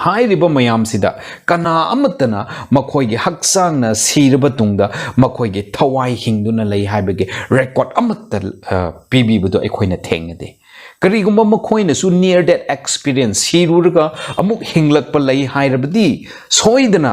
ꯍꯥꯏꯔꯤꯕ ꯃꯌꯥꯝꯁꯤꯗ ꯀꯅꯥ ꯑꯃꯠꯇꯅ ꯃꯈꯣꯏꯒꯤ ꯍꯛꯆꯥꯡꯅ ꯁꯤꯔꯕ ꯇꯨꯡꯗ ꯃꯈꯣꯏꯒꯤ ꯊꯋꯥꯏ ꯍꯤꯡꯗꯨꯅ ꯂꯩ ꯍꯥꯏꯕꯒꯤ record ꯑꯃꯠꯇ, ꯑ, ꯄꯤꯕꯤꯕꯗꯨ ꯑꯩꯈꯣꯏꯅ ꯊꯦꯡꯅꯗꯦ꯫ ꯀꯔꯤꯒꯨꯝꯕ ꯃꯈꯣꯏꯅꯁꯨ near death experience, ꯁꯤꯔꯨꯔꯒ ꯑꯃꯨꯛ ꯍꯤꯡꯂꯛꯄ ꯂꯩ ꯍꯥꯏꯔꯕꯗꯤ, ꯁꯣꯏꯗꯅ,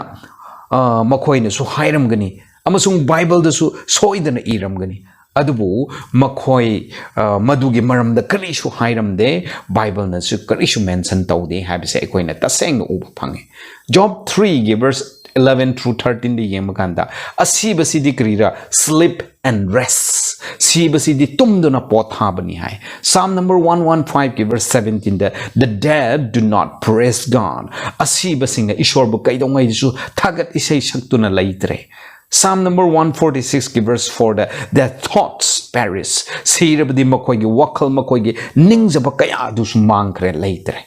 ꯑ, ꯃꯈꯣꯏꯅꯁꯨ ꯍꯥꯏꯔꯝꯒꯅꯤ, ꯑꯃꯁꯨꯡ ꯕꯥꯏꯕꯜꯗꯁꯨ ꯁꯣꯏꯗꯅ ꯏꯔꯝꯒꯅꯤ꯫ ꯑꯗꯨꯕꯨ ꯃꯈꯣꯏ, ꯑ, ꯃꯗꯨꯒꯤ ꯃꯔꯝꯗ ꯀꯔꯤꯁꯨ ꯍꯥꯏꯔꯝꯗꯦ, ꯕꯥꯏꯕꯜꯅꯁꯨ ꯀꯔꯤꯁꯨ mention ꯇꯧꯗꯦ ꯍꯥꯏꯕꯁꯦ ꯑꯩꯈꯣꯏꯅ ꯇꯁꯦꯡꯅ ꯎꯕ ꯐꯪꯉꯤ꯫ Job three ꯒꯤ verse eleven through thirteen ꯗ ꯌꯦꯡꯕ ꯀꯥꯟꯗ, ꯑꯁꯤꯕꯁꯤꯗꯤ ꯀꯔꯤꯔꯥ? Sleep and rest. ꯁꯤꯕꯁꯤꯗꯤ ꯇꯨꯝꯗꯨꯅ ꯄꯣꯊꯥꯕꯅꯤ high. Psalm number one one five ꯒꯤ verse seventeen the, "The dead do not praise God." ꯑꯁꯤꯕꯁꯤꯡꯅ ꯏꯁꯣꯔꯕꯨ ꯀꯩꯗꯧꯉꯩꯗꯁꯨ ꯊꯥꯒꯠ ꯏꯁꯩ ꯁꯛꯇꯨꯅ ꯂꯩꯇ꯭ꯔꯦ꯫ Psalm number one forty six ꯒꯤ verse four the, "Their thoughts perish." ꯁꯤꯔꯕꯗꯤ ꯃꯈꯣꯏꯒꯤ ꯋꯥꯈꯜ, ꯃꯈꯣꯏꯒꯤ ꯅꯤꯡꯖꯕ ꯀꯌꯥ ꯑꯗꯨꯁꯨ ꯃꯥꯡꯈ꯭ꯔꯦ, ꯂꯩꯇ꯭ꯔꯦ꯫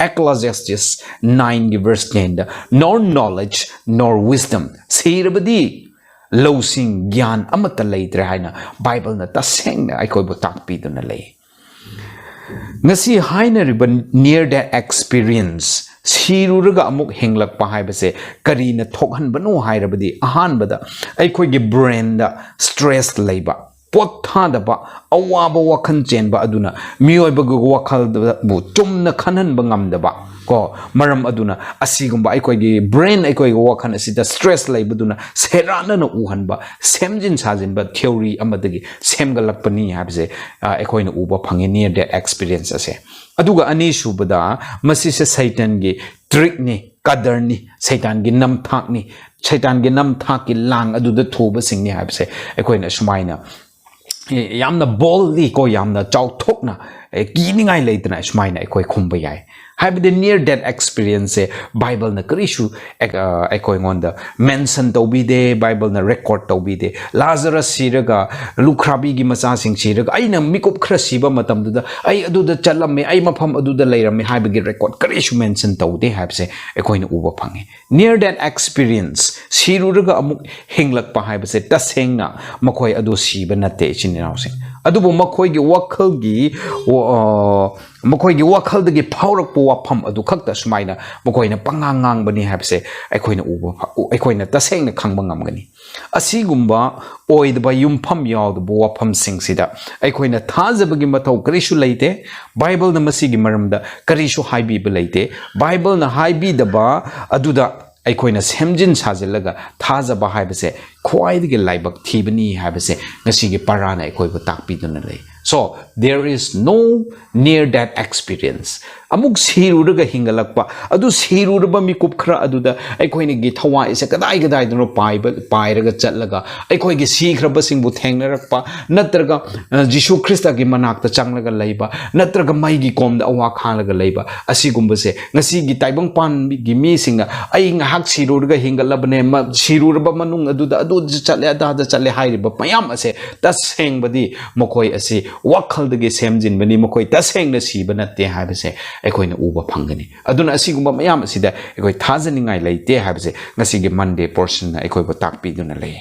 Ecclesiastes nine ꯒꯤ verse ten ꯗ, "Nor knowledge nor wisdom." ꯁꯤꯔꯕꯗꯤ ꯂꯧꯁꯤꯡ, ꯒ꯭ꯌꯥꯟ ꯑꯃꯠꯇ ꯂꯩꯇ꯭ꯔꯦ ꯍꯥꯏꯅ ꯕꯥꯏꯕꯜꯅ ꯇꯁꯦꯡꯅ ꯑꯩꯈꯣꯏꯕꯨ ꯇꯥꯛꯄꯤꯗꯨꯅ ꯂꯩ꯫ ꯉꯁꯤ ꯍꯥꯏꯅꯔꯤꯕ near death experience, ꯁꯤꯔꯨꯔꯒ ꯑꯃꯨꯛ ꯍꯤꯡꯂꯛꯄ ꯍꯥꯏꯕꯁꯦ ꯀꯔꯤꯅ ꯊꯣꯛꯍꯟꯕꯅꯣ ꯍꯥꯏꯔꯕꯗꯤ, ꯑꯍꯥꯟꯕꯗ ꯑꯩꯈꯣꯏꯒꯤ brain ꯗ stress ꯂꯩꯕ, ꯄꯣꯊꯥꯗꯕ, ꯑꯋꯥꯕ ꯋꯥꯈꯜ ꯆꯦꯟꯕ ꯑꯗꯨꯅ ꯃꯤꯑꯣꯏꯕꯒꯤ ꯋꯥꯈꯜꯗꯕꯨ ꯆꯨꯝꯅ ꯈꯟꯍꯟꯕ ꯉꯝꯗꯕ, ꯀꯣ, ꯃꯔꯝ ꯑꯗꯨꯅ ꯑꯁꯤꯒꯨꯝꯕ ꯑꯩꯈꯣꯏꯒꯤ brain, ꯑꯩꯈꯣꯏꯒꯤ ꯋꯥꯈꯜ ꯑꯁꯤꯗ stress ꯂꯩꯕꯗꯨꯅ ꯁꯦꯔꯥꯟꯅꯅ ꯎꯍꯟꯕ, ꯁꯦꯝꯖꯤꯟ ꯁꯥꯖꯤꯟꯕ theory ꯑꯃꯗꯒꯤ ꯁꯦꯝꯒꯠꯂꯛꯄꯅꯤ ꯍꯥꯏꯕꯁꯦ, ꯑ, ꯑꯩꯈꯣꯏꯅ ꯎꯕ ꯐꯪꯉꯤ near death experience ꯑꯁꯦ꯫ ꯑꯗꯨꯒ ꯑꯅꯤꯁꯨꯕꯗ, ꯃꯁꯤꯁꯦ ꯁꯩꯇꯥꯟꯒꯤ trick ꯅꯤ, ꯀꯗꯔꯅꯤ, ꯁꯩꯇꯥꯟꯒꯤ ꯅꯝꯊꯥꯛꯅꯤ, ꯁꯩꯇꯥꯟꯒꯤ ꯅꯝꯊꯥꯛꯀꯤ ꯂꯥꯡ ꯑꯗꯨꯗ ꯊꯨꯕꯁꯤꯡꯅꯤ ꯍꯥꯏꯕꯁꯦ ꯑꯩꯈꯣꯏꯅ ꯁꯨꯃꯥꯏꯅ ꯌꯥꯝꯅ ꯕꯣꯜꯗꯤ ꯀꯣ, ꯌꯥꯝꯅ ꯆꯥꯎꯊꯣꯛꯅ, ꯑꯦ, ꯀꯤꯅꯤꯡꯉꯥꯏ ꯂꯩꯇꯅ ꯁꯨꯃꯥꯏꯅ ꯑꯩꯈꯣꯏ ꯈꯨꯝꯕ ꯌꯥꯏ꯫ ꯍꯥꯏꯕꯗꯤ near death experienceꯁꯦ ꯕꯥꯏꯕꯜꯅ ꯀꯔꯤꯁꯨ ꯑꯦꯛ-, ꯑ, ꯑꯩꯈꯣꯏꯉꯣꯟꯗ ꯃꯦꯟꯁꯟ ꯇꯧꯕꯤꯗꯦ, ꯕꯥꯏꯕꯜꯅ ꯔꯦꯀꯣꯔꯗ ꯇꯧꯕꯤꯗꯦ꯫ ꯂꯥꯖꯔꯁ ꯁꯤꯔꯒ, ꯂꯨꯈ꯭ꯔꯥꯕꯤꯒꯤ ꯃꯆꯥꯁꯤꯡ ꯁꯤꯔꯒ, "ꯑꯩꯅ ꯃꯤꯀꯨꯞ ꯈꯔ ꯁꯤꯕ ꯃꯇꯝꯗꯨꯗ ꯑꯩ ꯑꯗꯨꯗ ꯆꯠꯂꯝꯃꯦ, ꯑꯩ ꯃꯐꯝ ꯑꯗꯨꯗ ꯂꯩꯔꯝꯃꯦ" ꯍꯥꯏꯕꯒꯤ ꯔꯦꯀꯣꯔꯗ ꯀꯔꯤꯁꯨ ꯃꯦꯟꯁꯟ ꯇꯧꯗꯦ ꯍꯥꯏꯕꯁꯦ ꯑꯩꯈꯣꯏꯅ ꯎꯕ ꯐꯪꯉꯤ꯫ Near death experience, ꯁꯤꯔꯨꯔꯒ ꯑꯃꯨꯛ ꯍꯤꯡꯂꯛꯄ ꯍꯥꯏꯕꯁꯦ ꯇꯁꯦꯡꯅ ꯃꯈꯣꯏ ꯑꯗꯨ ꯁꯤꯕ ꯅꯠꯇꯦ, ꯏꯆꯤꯟ ꯏꯅꯥꯎꯁꯤꯡ꯫ ꯑꯗꯨꯕꯨ ꯃꯈꯣꯏꯒꯤ ꯋꯥꯈꯜꯒꯤ, ꯑ, ꯃꯈꯣꯏꯒꯤ ꯋꯥꯈꯜꯗꯒꯤ ꯐꯥꯎꯔꯛꯄ ꯋꯥꯐꯝ ꯑꯗꯨ ꯈꯛꯇ ꯁꯨꯃꯥꯏꯅ ꯃꯈꯣꯏꯅ ꯄꯉꯥꯡ ꯉꯥꯡꯕꯅꯤ ꯍꯥꯏꯕꯁꯦ ꯑꯩꯈꯣꯏꯅ ꯎꯕ ꯐ-, ꯑꯩꯈꯣꯏꯅ ꯇꯁꯦꯡꯅ ꯈꯪꯕ ꯉꯝꯒꯅꯤ꯫ ꯑꯁꯤꯒꯨꯝꯕ ꯑꯣꯏꯗꯕ, ꯌꯨꯝꯐꯝ ꯌꯥꯎꯗꯕ ꯋꯥꯐꯝꯁꯤꯡꯁꯤꯗ ꯑꯩꯈꯣꯏꯅ ꯊꯥꯖꯕꯒꯤ ꯃꯊꯧ ꯀꯔꯤꯁꯨ ꯂꯩꯇꯦ꯫ ꯕꯥꯏꯕꯜꯅ ꯃꯁꯤꯒꯤ ꯃꯔꯝꯗ ꯀꯔꯤꯁꯨ ꯍꯥꯏꯕꯤꯕ ꯂꯩꯇꯦ꯫ ꯕꯥꯏꯕꯜꯅ ꯍꯥꯏꯕꯤꯗꯕ ꯑꯗꯨꯗ ꯑꯩꯈꯣꯏꯅ ꯁꯦꯝꯖꯤꯟ ꯁꯥꯖꯤꯜꯂꯒ ꯊꯥꯖꯕ ꯍꯥꯏꯕꯁꯦ ꯈ꯭ꯋꯥꯏꯗꯒꯤ ꯂꯥꯏꯕꯛ ꯊꯤꯕꯅꯤ ꯍꯥꯏꯕꯁꯦ ꯉꯁꯤꯒꯤ ꯄꯔꯥꯅ ꯑꯩꯈꯣꯏꯕꯨ ꯇꯥꯛꯄꯤꯗꯨꯅ ꯂꯩ꯫ So, there is no near death experience. ꯑꯃꯨꯛ ꯁꯤꯔꯨꯔꯒ ꯍꯤꯡꯒꯠꯂꯛꯄ, ꯑꯗꯨ ꯁꯤꯔꯨꯔꯕ ꯃꯤꯀꯨꯞ ꯈꯔ ꯑꯗꯨꯗ ꯑꯩꯈꯣꯏꯅꯒꯤ ꯊꯋꯥꯏꯁꯦ ꯀꯗꯥꯏ ꯀꯗꯥꯏꯗꯅꯣ ꯄꯥꯏꯕ, ꯄꯥꯏꯔꯒ ꯆꯠꯂꯒ ꯑꯩꯈꯣꯏꯒꯤ ꯁꯤꯈ꯭ꯔꯕꯁꯤꯡꯕꯨ ꯊꯦꯡꯅꯔꯛꯄ, ꯅꯠꯇ꯭ꯔꯒ, ꯑ, ꯖꯤꯁꯨ ꯈ꯭ꯔꯤꯁꯇꯒꯤ ꯃꯅꯥꯛꯇ ꯆꯪꯂꯒ ꯂꯩꯕ, ꯅꯠꯇ꯭ꯔꯒ ꯃꯩꯒꯤ ꯀꯣꯝꯗ ꯑꯋꯥ ꯈꯥꯡꯂꯒ ꯂꯩꯕ, ꯑꯁꯤꯒꯨꯝꯕꯁꯦ ꯉꯁꯤꯒꯤ ꯇꯥꯏꯕꯪꯄꯥꯟꯒꯤ ꯃꯤꯁꯤꯡꯅ "ꯑꯩ ꯉꯥꯏꯍꯥꯛ ꯁꯤꯔꯨꯔꯒ ꯍꯤꯡꯒꯠꯂꯕꯅꯦ, ꯃ-, ꯁꯤꯔꯨꯔꯕ ꯃꯅꯨꯡ ꯑꯗꯨꯗ ꯑꯗꯨ ꯆꯠꯂꯦ, ꯑꯗꯥꯗ ꯆꯠꯂꯦ" ꯍꯥꯏꯔꯤꯕ ꯃꯌꯥꯝ ꯑꯁꯦ ꯇꯁꯦꯡꯕꯗꯤ ꯃꯈꯣꯏ ꯑꯁꯤ ꯋꯥꯈꯜꯗꯒꯤ ꯁꯦꯝꯖꯤꯟꯕꯅꯤ, ꯃꯈꯣꯏ ꯇꯁꯦꯡꯅ ꯁꯤꯕ ꯅꯠꯇꯦ ꯍꯥꯏꯕꯁꯦ ꯑꯩꯈꯣꯏꯅ ꯎꯕ ꯐꯪꯒꯅꯤ꯫ ꯑꯗꯨꯅ ꯑꯁꯤꯒꯨꯝꯕ ꯃꯌꯥꯝ ꯑꯁꯤꯗ ꯑꯩꯈꯣꯏ ꯊꯥꯖꯅꯤꯡꯉꯥꯏ ꯂꯩꯇꯦ ꯍꯥꯏꯕꯁꯦ ꯉꯁꯤꯒꯤ Monday portionꯅ ꯑꯩꯈꯣꯏꯕꯨ ꯇꯥꯛꯄꯤꯗꯨꯅ ꯂꯩ꯫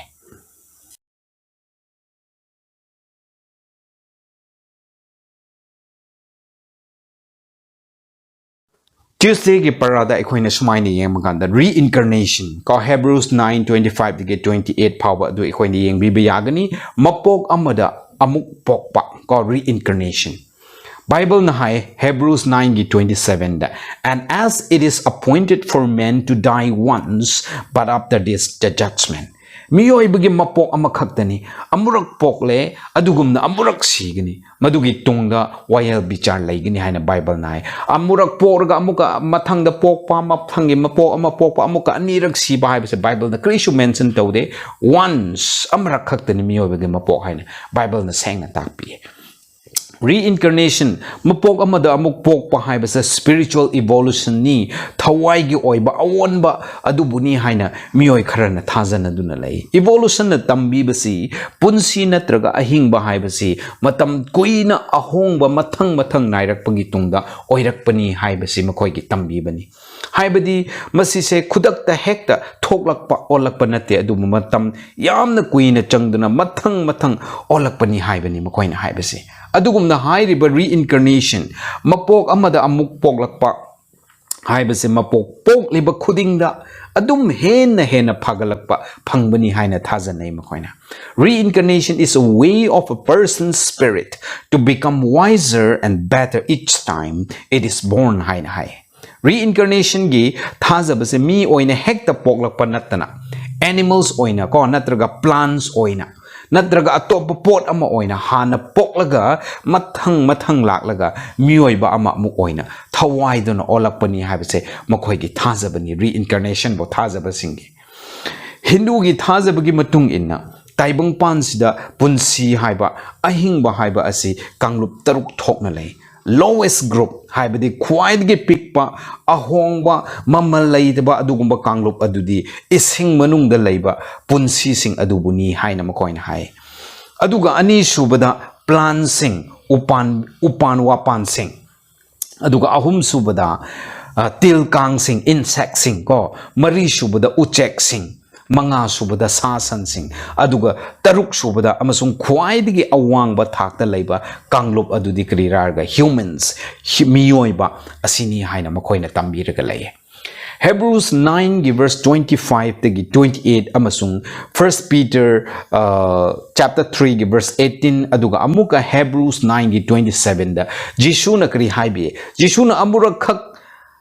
Tuesdayꯒꯤ ꯄꯔꯥꯗ ꯑꯩꯈꯣꯏꯅ ꯁꯨꯃꯥꯏꯅ ꯌꯦꯡꯕ ꯀꯥꯟꯗ, reincarnation ꯀꯣ, Hebrews nine twenty fiveꯗꯒꯤ twenty eight ꯐꯥꯎꯕ ꯑꯗꯨ ꯑꯩꯈꯣꯏꯅ ꯌꯦꯡꯕꯤꯕ ꯌꯥꯒꯅꯤ꯫ ꯃꯄꯣꯛ ꯑꯃꯗ ꯑꯃꯨꯛ ꯄꯣꯛꯄ ꯀꯣ, reincarnation꯫ ꯕꯥꯏꯕꯜꯅ high, Hebrews nineꯒꯤ twenty sevenꯗ, "And as it is appointed for men to die once, but after this the judgment." ꯃꯤꯑꯣꯏꯕꯒꯤ ꯃꯄꯣꯛ ꯑꯃꯈꯛꯇꯅꯤ꯫ ꯑꯃꯨꯔꯛ ꯄꯣꯛꯂꯦ, ꯑꯗꯨꯒꯨꯝꯅ ꯑꯃꯨꯔꯛ ꯁꯤꯒꯅꯤ꯫ ꯃꯗꯨꯒꯤ ꯇꯨꯡꯗ ꯋꯥꯌꯦꯜ ꯕꯤꯆꯥꯔ ꯂꯩꯒꯅꯤ ꯍꯥꯏꯅ ꯕꯥꯏꯕꯜꯅ ꯍꯥꯏ꯫ ꯑꯃꯨꯔꯛ ꯄꯣꯛꯂꯒ ꯑꯃꯨꯛꯀ ꯃꯊꯪꯗ ꯄꯣꯛꯄ, ꯃꯊꯪꯒꯤ ꯃꯄꯣꯛ ꯑꯃ ꯄꯣꯛꯄ, ꯑꯃꯨꯛꯀ ꯑꯅꯤꯔꯛ ꯁꯤꯕ ꯍꯥꯏꯕꯁꯦ ꯕꯥꯏꯕꯜꯅ ꯀꯔꯤꯁꯨ mention ꯇꯧꯗꯦ꯫ Once, ꯑꯃꯔꯛ ꯈꯛꯇꯅꯤ ꯃꯤꯑꯣꯏꯕꯒꯤ ꯃꯄꯣꯛ ꯍꯥꯏꯅ ꯕꯥꯏꯕꯜꯅ ꯁꯦꯡꯅ ꯇꯥꯛꯄꯤꯌꯦ꯫ Reincarnation, ꯃꯄꯣꯛ ꯑꯃꯗ ꯑꯃꯨꯛ ꯄꯣꯛꯄ ꯍꯥꯏꯕꯁꯦ spiritual evolutionꯅꯤ, ꯊꯋꯥꯏꯒꯤ ꯑꯣꯏꯕ ꯑꯑꯣꯟꯕ ꯑꯗꯨꯕꯨꯅꯤ ꯍꯥꯏꯅ ꯃꯤꯑꯣꯏ ꯈꯔꯅ ꯊꯥꯖꯅꯗꯨꯅ ꯂꯩ꯫ Evolutionꯅ ꯇꯝꯕꯤꯕꯁꯤ ꯄꯨꯟꯁꯤ ꯅꯠꯇ꯭ꯔꯒ ꯑꯍꯤꯡꯕ ꯍꯥꯏꯕꯁꯤ ꯃꯇꯝ ꯀꯨꯏꯅ ꯑꯍꯣꯡꯕ ꯃꯊꯪ ꯃꯊꯪ ꯅꯥꯏꯔꯛꯄꯒꯤ ꯇꯨꯡꯗ ꯑꯣꯏꯔꯛꯄꯅꯤ ꯍꯥꯏꯕꯁꯤ ꯃꯈꯣꯏꯒꯤ ꯇꯝꯕꯤꯕꯅꯤ꯫ ꯍꯥꯏꯕꯗꯤ ꯃꯁꯤꯁꯦ ꯈꯨꯗꯛꯇ ꯍꯦꯛꯇ ꯊꯣꯛꯂꯛꯄ, ꯑꯣꯜꯂꯛꯄ ꯅꯠꯇꯦ, ꯑꯗꯨꯕꯨ ꯃꯇꯝ ꯌꯥꯝꯅ ꯀꯨꯏꯅ ꯆꯪꯗꯨꯅ ꯃꯊꯪ ꯃꯊꯪ ꯑꯣꯜꯂꯛꯄꯅꯤ ꯍꯥꯏꯕꯅꯤ ꯃꯈꯣꯏꯅ ꯍꯥꯏꯕꯁꯦ꯫ ꯑꯗꯨꯒꯨꯝꯅ ꯍꯥꯏꯔꯤꯕ reincarnation, ꯃꯄꯣꯛ ꯑꯃꯗ ꯑꯃꯨꯛ ꯄꯣꯛꯂꯛꯄ ꯍꯥꯏꯕꯁꯦ, ꯃꯄꯣꯛ ꯄꯣꯛꯂꯤꯕ ꯈꯨꯗꯤꯡꯗ ꯑꯗꯨꯝ ꯍꯦꯟꯅ ꯍꯦꯟꯅ ꯐꯒꯠꯂꯛꯄ ꯐꯪꯕꯅꯤ ꯍꯥꯏꯅ ꯊꯥꯖꯅꯩ ꯃꯈꯣꯏꯅ꯫ Reincarnation is a way of a person's spirit to become wiser and better each time it is born ꯍꯥꯏꯅ ꯍꯥꯏ꯫ Reincarnationꯒꯤ ꯊꯥꯖꯕꯁꯦ ꯃꯤ ꯑꯣꯏꯅ ꯍꯦꯛꯇ ꯄꯣꯛꯂꯛꯄ ꯅꯠꯇꯅ, animals ꯑꯣꯏꯅ ꯀꯣ, ꯅꯠꯇ꯭ꯔꯒ plants ꯑꯣꯏꯅ, ꯅꯠꯇ꯭ꯔꯒ ꯑꯇꯣꯞꯄ ꯄꯣꯠ ꯑꯃ ꯑꯣꯏꯅ ꯍꯥꯟꯅ ꯄꯣꯛꯂꯒ ꯃꯊꯪ ꯃꯊꯪ ꯂꯥꯛꯂꯒ ꯃꯤꯑꯣꯏꯕ ꯑꯃ ꯑꯃꯨꯛ ꯑꯣꯏꯅ ꯊꯋꯥꯏꯗꯨꯅ ꯑꯣꯜꯂꯛꯄꯅꯤ ꯍꯥꯏꯕꯁꯦ ꯃꯈꯣꯏꯒꯤ ꯊꯥꯖꯕꯅꯤ, reincarnationꯕꯨ ꯊꯥꯖꯕꯁꯤꯡꯒꯤ꯫ ꯍꯤꯟꯗꯨꯒꯤ ꯊꯥꯖꯕꯒꯤ ꯃꯇꯨꯡ ꯏꯟꯅ ꯇꯥꯏꯕꯪꯄꯥꯟꯁꯤꯗ ꯄꯨꯟꯁꯤ ꯍꯥꯏꯕ, ꯑꯍꯤꯡꯕ ꯍꯥꯏꯕ ꯑꯁꯤ ꯀꯥꯡꯂꯨꯞ ꯇꯔꯨꯛ ꯊꯣꯛꯅ ꯂꯩ꯫ Lowest group ꯍꯥꯏꯕꯗꯤ ꯈ꯭ꯋꯥꯏꯗꯒꯤ ꯄꯤꯛꯄ, ꯑꯍꯣꯡꯕ, ꯃꯃꯜ ꯂꯩꯇꯕ ꯑꯗꯨꯒꯨꯝꯕ ꯀꯥꯡꯂꯨꯞ ꯑꯗꯨꯗꯤ ꯏꯁꯤꯡ ꯃꯅꯨꯡꯗ ꯂꯩꯕ ꯄꯨꯟꯁꯤꯁꯤꯡ ꯑꯗꯨꯕꯨꯅꯤ ꯍꯥꯏꯅ ꯃꯈꯣꯏꯅ ꯍꯥꯏ꯫ ꯑꯗꯨꯒ ꯑꯅꯤꯁꯨꯕꯗ plantꯁꯤꯡ, ꯎꯄꯥꯟ, ꯎꯄꯥꯟ ꯋꯥꯄꯥꯟꯁꯤꯡ, ꯑꯗꯨꯒ ꯑꯍꯨꯝꯁꯨꯕꯗ, ꯑ, ꯇꯤꯜ ꯀꯥꯡꯁꯤꯡ, insectꯁꯤꯡ ꯀꯣ, ꯃꯔꯤꯁꯨꯕꯗ ꯎꯆꯦꯛꯁꯤꯡ, ꯃꯉꯥꯁꯨꯕꯗ ꯁꯥ ꯁꯟꯁꯤꯡ, ꯑꯗꯨꯒ ꯇꯔꯨꯛꯁꯨꯕꯗ ꯑꯃꯁꯨꯡ ꯈ꯭ꯋꯥꯏꯗꯒꯤ ꯑꯋꯥꯡꯕ ꯊꯥꯛꯇ ꯂꯩꯕ ꯀꯥꯡꯂꯨꯞ ꯑꯗꯨꯗꯤ ꯀꯔꯤꯔꯥ ꯍꯥꯏꯔꯒ humans, ꯍꯤ-, ꯃꯤꯑꯣꯏꯕ ꯑꯁꯤꯅꯤ ꯍꯥꯏꯅ ꯃꯈꯣꯏꯅ ꯇꯝꯕꯤꯔꯒ ꯂꯩꯌꯦ꯫ Hebrews nineꯒꯤ verse twenty fiveꯇꯒꯤ twenty eight ꯑꯃꯁꯨꯡ First Peter, ꯑ, chapter threeꯒꯤ verse eighteen, ꯑꯗꯨꯒ ꯑꯃꯨꯛꯀ Hebrews nineꯒꯤ twenty sevenꯗ ꯖꯤꯁꯨꯅ ꯀꯔꯤ ꯍꯥꯏꯕꯤ? ꯖꯤꯁꯨꯅ ꯑꯃꯨꯔꯛꯈꯛ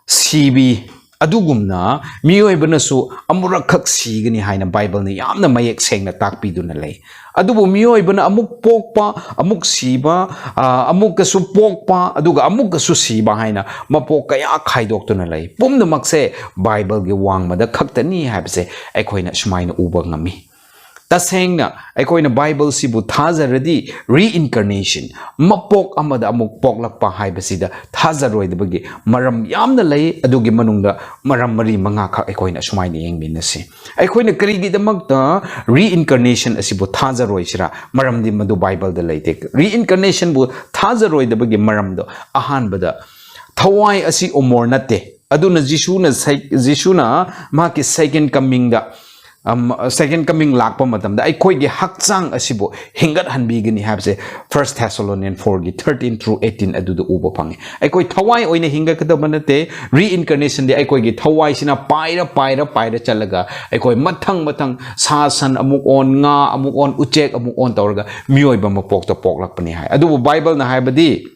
ꯁꯤꯕꯤ, ꯑꯗꯨꯒꯨꯝꯅ ꯃꯤꯑꯣꯏꯕꯅꯁꯨ ꯑꯃꯨꯔꯛꯈꯛ ꯁꯤꯒꯅꯤ ꯍꯥꯏꯅ ꯕꯥꯏꯕꯜꯅ ꯌꯥꯝꯅ ꯃꯌꯦꯛ ꯁꯦꯡꯅ ꯇꯥꯛꯄꯤꯗꯨꯅ ꯂꯩ꯫ ꯑꯗꯨꯕꯨ ꯃꯤꯑꯣꯏꯕꯅ ꯑꯃꯨꯛ ꯄꯣꯛꯄ, ꯑꯃꯨꯛ ꯁꯤꯕ, ꯑ, ꯑꯃꯨꯛꯀꯁꯨ ꯄꯣꯛꯄ, ꯑꯗꯨꯒ ꯑꯃꯨꯛꯀꯁꯨ ꯁꯤꯕ ꯍꯥꯏꯅ ꯃꯄꯣꯛ ꯀꯌꯥ ꯈꯥꯏꯗꯣꯛꯇꯨꯅ ꯂꯩ꯫ ꯄꯨꯝꯅꯃꯛꯁꯦ ꯕꯥꯏꯕꯜꯒꯤ ꯋꯥꯡꯃꯗ ꯈꯛꯇꯅꯤ ꯍꯥꯏꯕꯁꯦ ꯑꯩꯈꯣꯏꯅ ꯁꯨꯃꯥꯏꯅ ꯎꯕ ꯉꯝꯃꯤ꯫ ꯇꯁꯦꯡꯅ ꯑꯩꯈꯣꯏꯅ ꯕꯥꯏꯕꯜꯁꯤꯕꯨ ꯊꯥꯖꯔꯗꯤ, reincarnation, ꯃꯄꯣꯛ ꯑꯃꯗ ꯑꯃꯨꯛ ꯄꯣꯛꯂꯛꯄ ꯍꯥꯏꯕꯁꯤꯗ ꯊꯥꯖꯔꯣꯏꯗꯕꯒꯤ ꯃꯔꯝ ꯌꯥꯝꯅ ꯂꯩ꯫ ꯑꯗꯨꯒꯤ ꯃꯅꯨꯡꯗ ꯃꯔꯝ ꯃꯔꯤ ꯃꯉꯥꯈꯛ ꯑꯩꯈꯣꯏꯅ ꯑꯁꯨꯃꯥꯏꯅ ꯌꯦꯡꯃꯤꯟꯅꯁꯤ꯫ ꯑꯩꯈꯣꯏꯅ ꯀꯔꯤꯒꯤꯗꯃꯛꯇ reincarnation ꯑꯁꯤꯕꯨ ꯊꯥꯖꯔꯣꯏꯁꯤꯔꯥ? ꯃꯔꯝꯗꯤ ꯃꯗꯨ ꯕꯥꯏꯕꯜꯗ ꯂꯩꯇꯦ꯫ Reincarnationꯕꯨ ꯊꯥꯖꯔꯣꯏꯗꯕꯒꯤ ꯃꯔꯝꯗꯣ, ꯑꯍꯥꯟꯕꯗ, ꯊꯋꯥꯏ ꯑꯁꯤ ꯑꯃꯣꯔ ꯅꯠꯇꯦ꯫ ꯑꯗꯨꯅ ꯖꯤꯁꯨꯅ ꯁꯦ-, ꯖꯤꯁꯨꯅ ꯃꯍꯥꯛꯀꯤ second comingꯗ, ꯑꯝ, second coming ꯂꯥꯛꯄ ꯃꯇꯝꯗ ꯑꯩꯈꯣꯏꯒꯤ ꯍꯛꯆꯥꯡ ꯑꯁꯤꯕꯨ ꯍꯤꯡꯒꯠꯍꯟꯕꯤꯒꯅꯤ ꯍꯥꯏꯕꯁꯦ First Thessalonians fourꯒꯤ thirteen through eighteen ꯑꯗꯨꯗ ꯎꯕ ꯐꯪꯉꯤ꯫ ꯑꯩꯈꯣꯏ ꯊꯋꯥꯏ ꯑꯣꯏꯅ ꯍꯤꯡꯒꯠꯀꯗꯕ ꯅꯠꯇꯦ꯫ Reincarnationꯗꯤ ꯑꯩꯈꯣꯏꯒꯤ ꯊꯋꯥꯏꯁꯤꯅ ꯄꯥꯏꯔ, ꯄꯥꯏꯔ, ꯄꯥꯏꯔ ꯆꯠꯂꯒ ꯑꯩꯈꯣꯏ ꯃꯊꯪ ꯃꯊꯪ ꯁꯥ ꯁꯟ ꯑꯃꯨꯛ ꯑꯣꯟ, ꯉꯥ ꯑꯃꯨꯛ ꯑꯣꯟ, ꯎꯆꯦꯛ ꯑꯃꯨꯛ ꯑꯣꯟ ꯇꯧꯔꯒ ꯃꯤꯑꯣꯏꯕ ꯃꯄꯣꯛꯇ ꯄꯣꯛꯂꯛꯄꯅꯤ ꯍꯥꯏ꯫ ꯑꯗꯨꯕꯨ ꯕꯥꯏꯕꯜꯅ ꯍꯥꯏꯕꯗꯤ